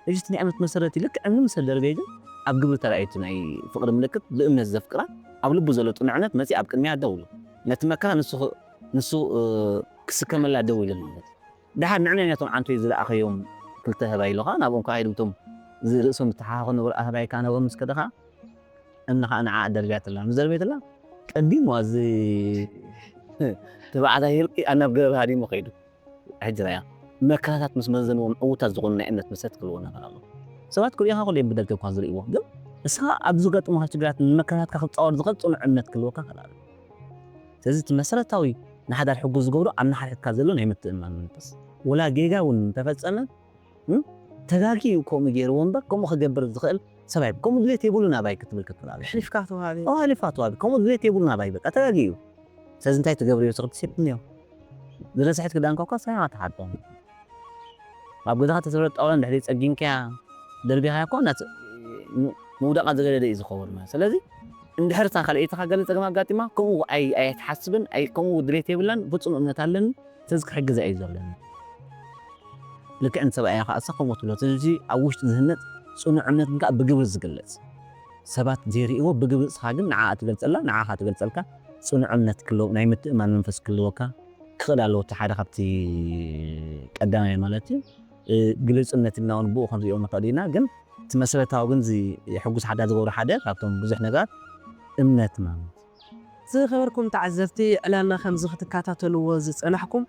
ሕጂ እቲ ናይ እምነት መሰረት ልክዕ እምኒ ምስ ደርበየ ግን ኣብ ግብሪ ተራእየቱ ናይ ፍቕሪ ምልክት ብእምነት ዘፍቅራ ኣብ ልቡ ዘሎ ጥኑዕነት መፂ ኣብ ቅድሚያ ደው ኢሉ ነቲ መከራ ንሱ ኽ- ንሱ እ፣ ክስከመላ ደው ኢሉ ማለት እዩ። ድሓር ንዕና ነቶም ዓንቶይ ዝለኣኸዮም ክልተ ህባይ ኢሉ ኸዓ ናብኦም ከዓ ኢሉ እቶም ርእሶም ዝተሓኻኹ ነበሩ ኣህባይ ከዓ ናብኦም ምስ ከደ ኸዓ እምኒ ኸዓ ንዓ ደርብያትላ ምስ ደርበየትላ ቀዲሙ እዚ ተባዕታይ ህልቂ ኣናብ ገረብ ሃዲሙ ኸይዱ። ሕጂ ራያ መከራታት ምስ መዘንዎም ዕዉታት ዝኾኑ ናይ እምነት መሰረት ክህልዎ ነገር ኣሎ። ሰባት ክርእኻ ኩሉ እዮም ብደገ እኳ ዝርእይዎ ግን እስኻ ኣብ ዝገጥሙኻ ሽግራት ንመከራታትካ ክትፃወር ዝኽእል ፅኑዕ እምነት ክህልወካ ክእል ኣሎ። ስለዚ እቲ መሰረታዊ ንሓዳር ሕጉስ ዝገብሮ ኣብ ንሓድሕድካ ዘሎ ናይ ምትእምማን መንፈስ ወላ ጌጋ እውን እንተፈፀመ እም፣ ተጋጊ እዩ ከምኡ ገይርዎ እምበር ከምኡ ክገብር ዝኽእል ሰብ ኣይ ከምኡ ድሌት የብሉን ኣባይ ክትብል ክትላለ ሕሊፍካ ተዋሃቢ ኦ ሕሊፋ ተዋቢ ከምኡ ድሌት የብሉን ኣባይ በቃ ተጋጊ እዩ። ስለዚ እንታይ ትገብርዮ ስኽቲ ሴት እኒዮ ዝረስሐት ክዳንካ እኳ ሳይና ትሓጦ ኣብ ገዛኻ ተሰብረ ጣውላ እንድሕሪ ፀጊምካያ ደርቢኻያ እኳ እናት ምውዳቓ ዝገደደ እዩ ዝኸውን ማለት ስለዚ እንድሕር እታ ካልኣይትኻ ገለ ፀገም ኣጋጢማ ከምኡ ኣይ- ኣይትሓስብን ኣይ- ከምኡ ድሌት የብላን ፍፁም እምነት ኣለኒ ስለዚ ክሕግዛ እዩ ዘለኒ። ልክዕ ንሰብኣያ ከዓ እሳ ከምኡ ትብሎ ስለዚ ኣብ ውሽጢ ዝህነፅ ፅኑዕ እምነት ግን ከዓ ብግብሪ ዝግለፅ ሰባት ዘይርእይዎ ብግብሪ እስኻ ግን ንዓኣ ትገልፀላ ንዓኻ ትገልፀልካ ፅኑዕ እምነት ክህልዎ ናይ ምትእማን መንፈስ ክህልወካ ክኽእል ኣለዎ እቲ ሓደ ካብቲ ቀዳማይ ማለት እዩ። ግልፅነት ኢልና እውን ብኡ ክንሪኦ ንኽእል ኢና ግን እቲ መሰረታዊ ግን እዚ ሕጉስ ሓዳር ዝገብሮ ሓደ ካብቶም ብዙሕ ነገራት እምነት ማለት ዝኸበርኩም ተዓዘብቲ ዕላልና ከምዚ ክትከታተልዎ ዝፀናሕኩም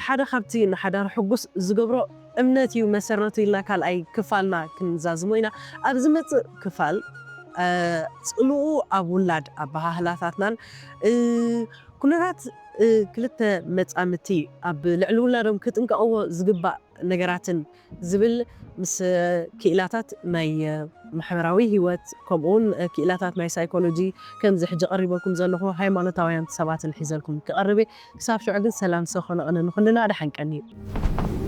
ሓደ ካብቲ ንሓዳር ሕጉስ ዝገብሮ እምነት እዩ መሰረቱ ኢልና ካልኣይ ክፋልና ክንዛዝሞ ኢና። ኣብ ዝመፅእ ክፋል ፅልኡ ኣብ ውላድ ኣበሃህላታትናን ኩነታት ክልተ መፃምቲ ኣብ ልዕሊ ውላዶም ክጥንቀቕዎ ዝግባእ ነገራትን ዝብል ምስ ክኢላታት ናይ ማሕበራዊ ህይወት ከምኡውን ክኢላታት ናይ ሳይኮሎጂ ከምዚ ሕጂ ቀሪበልኩም ዘለኹ ሃይማኖታውያን ሰባትን ሒዘልኩም ክቐርብ ክሳብ ሽዑ ግን ሰላም ሰኾነ ቕነ ንኹልና ደሓን ቀኒ እዩ።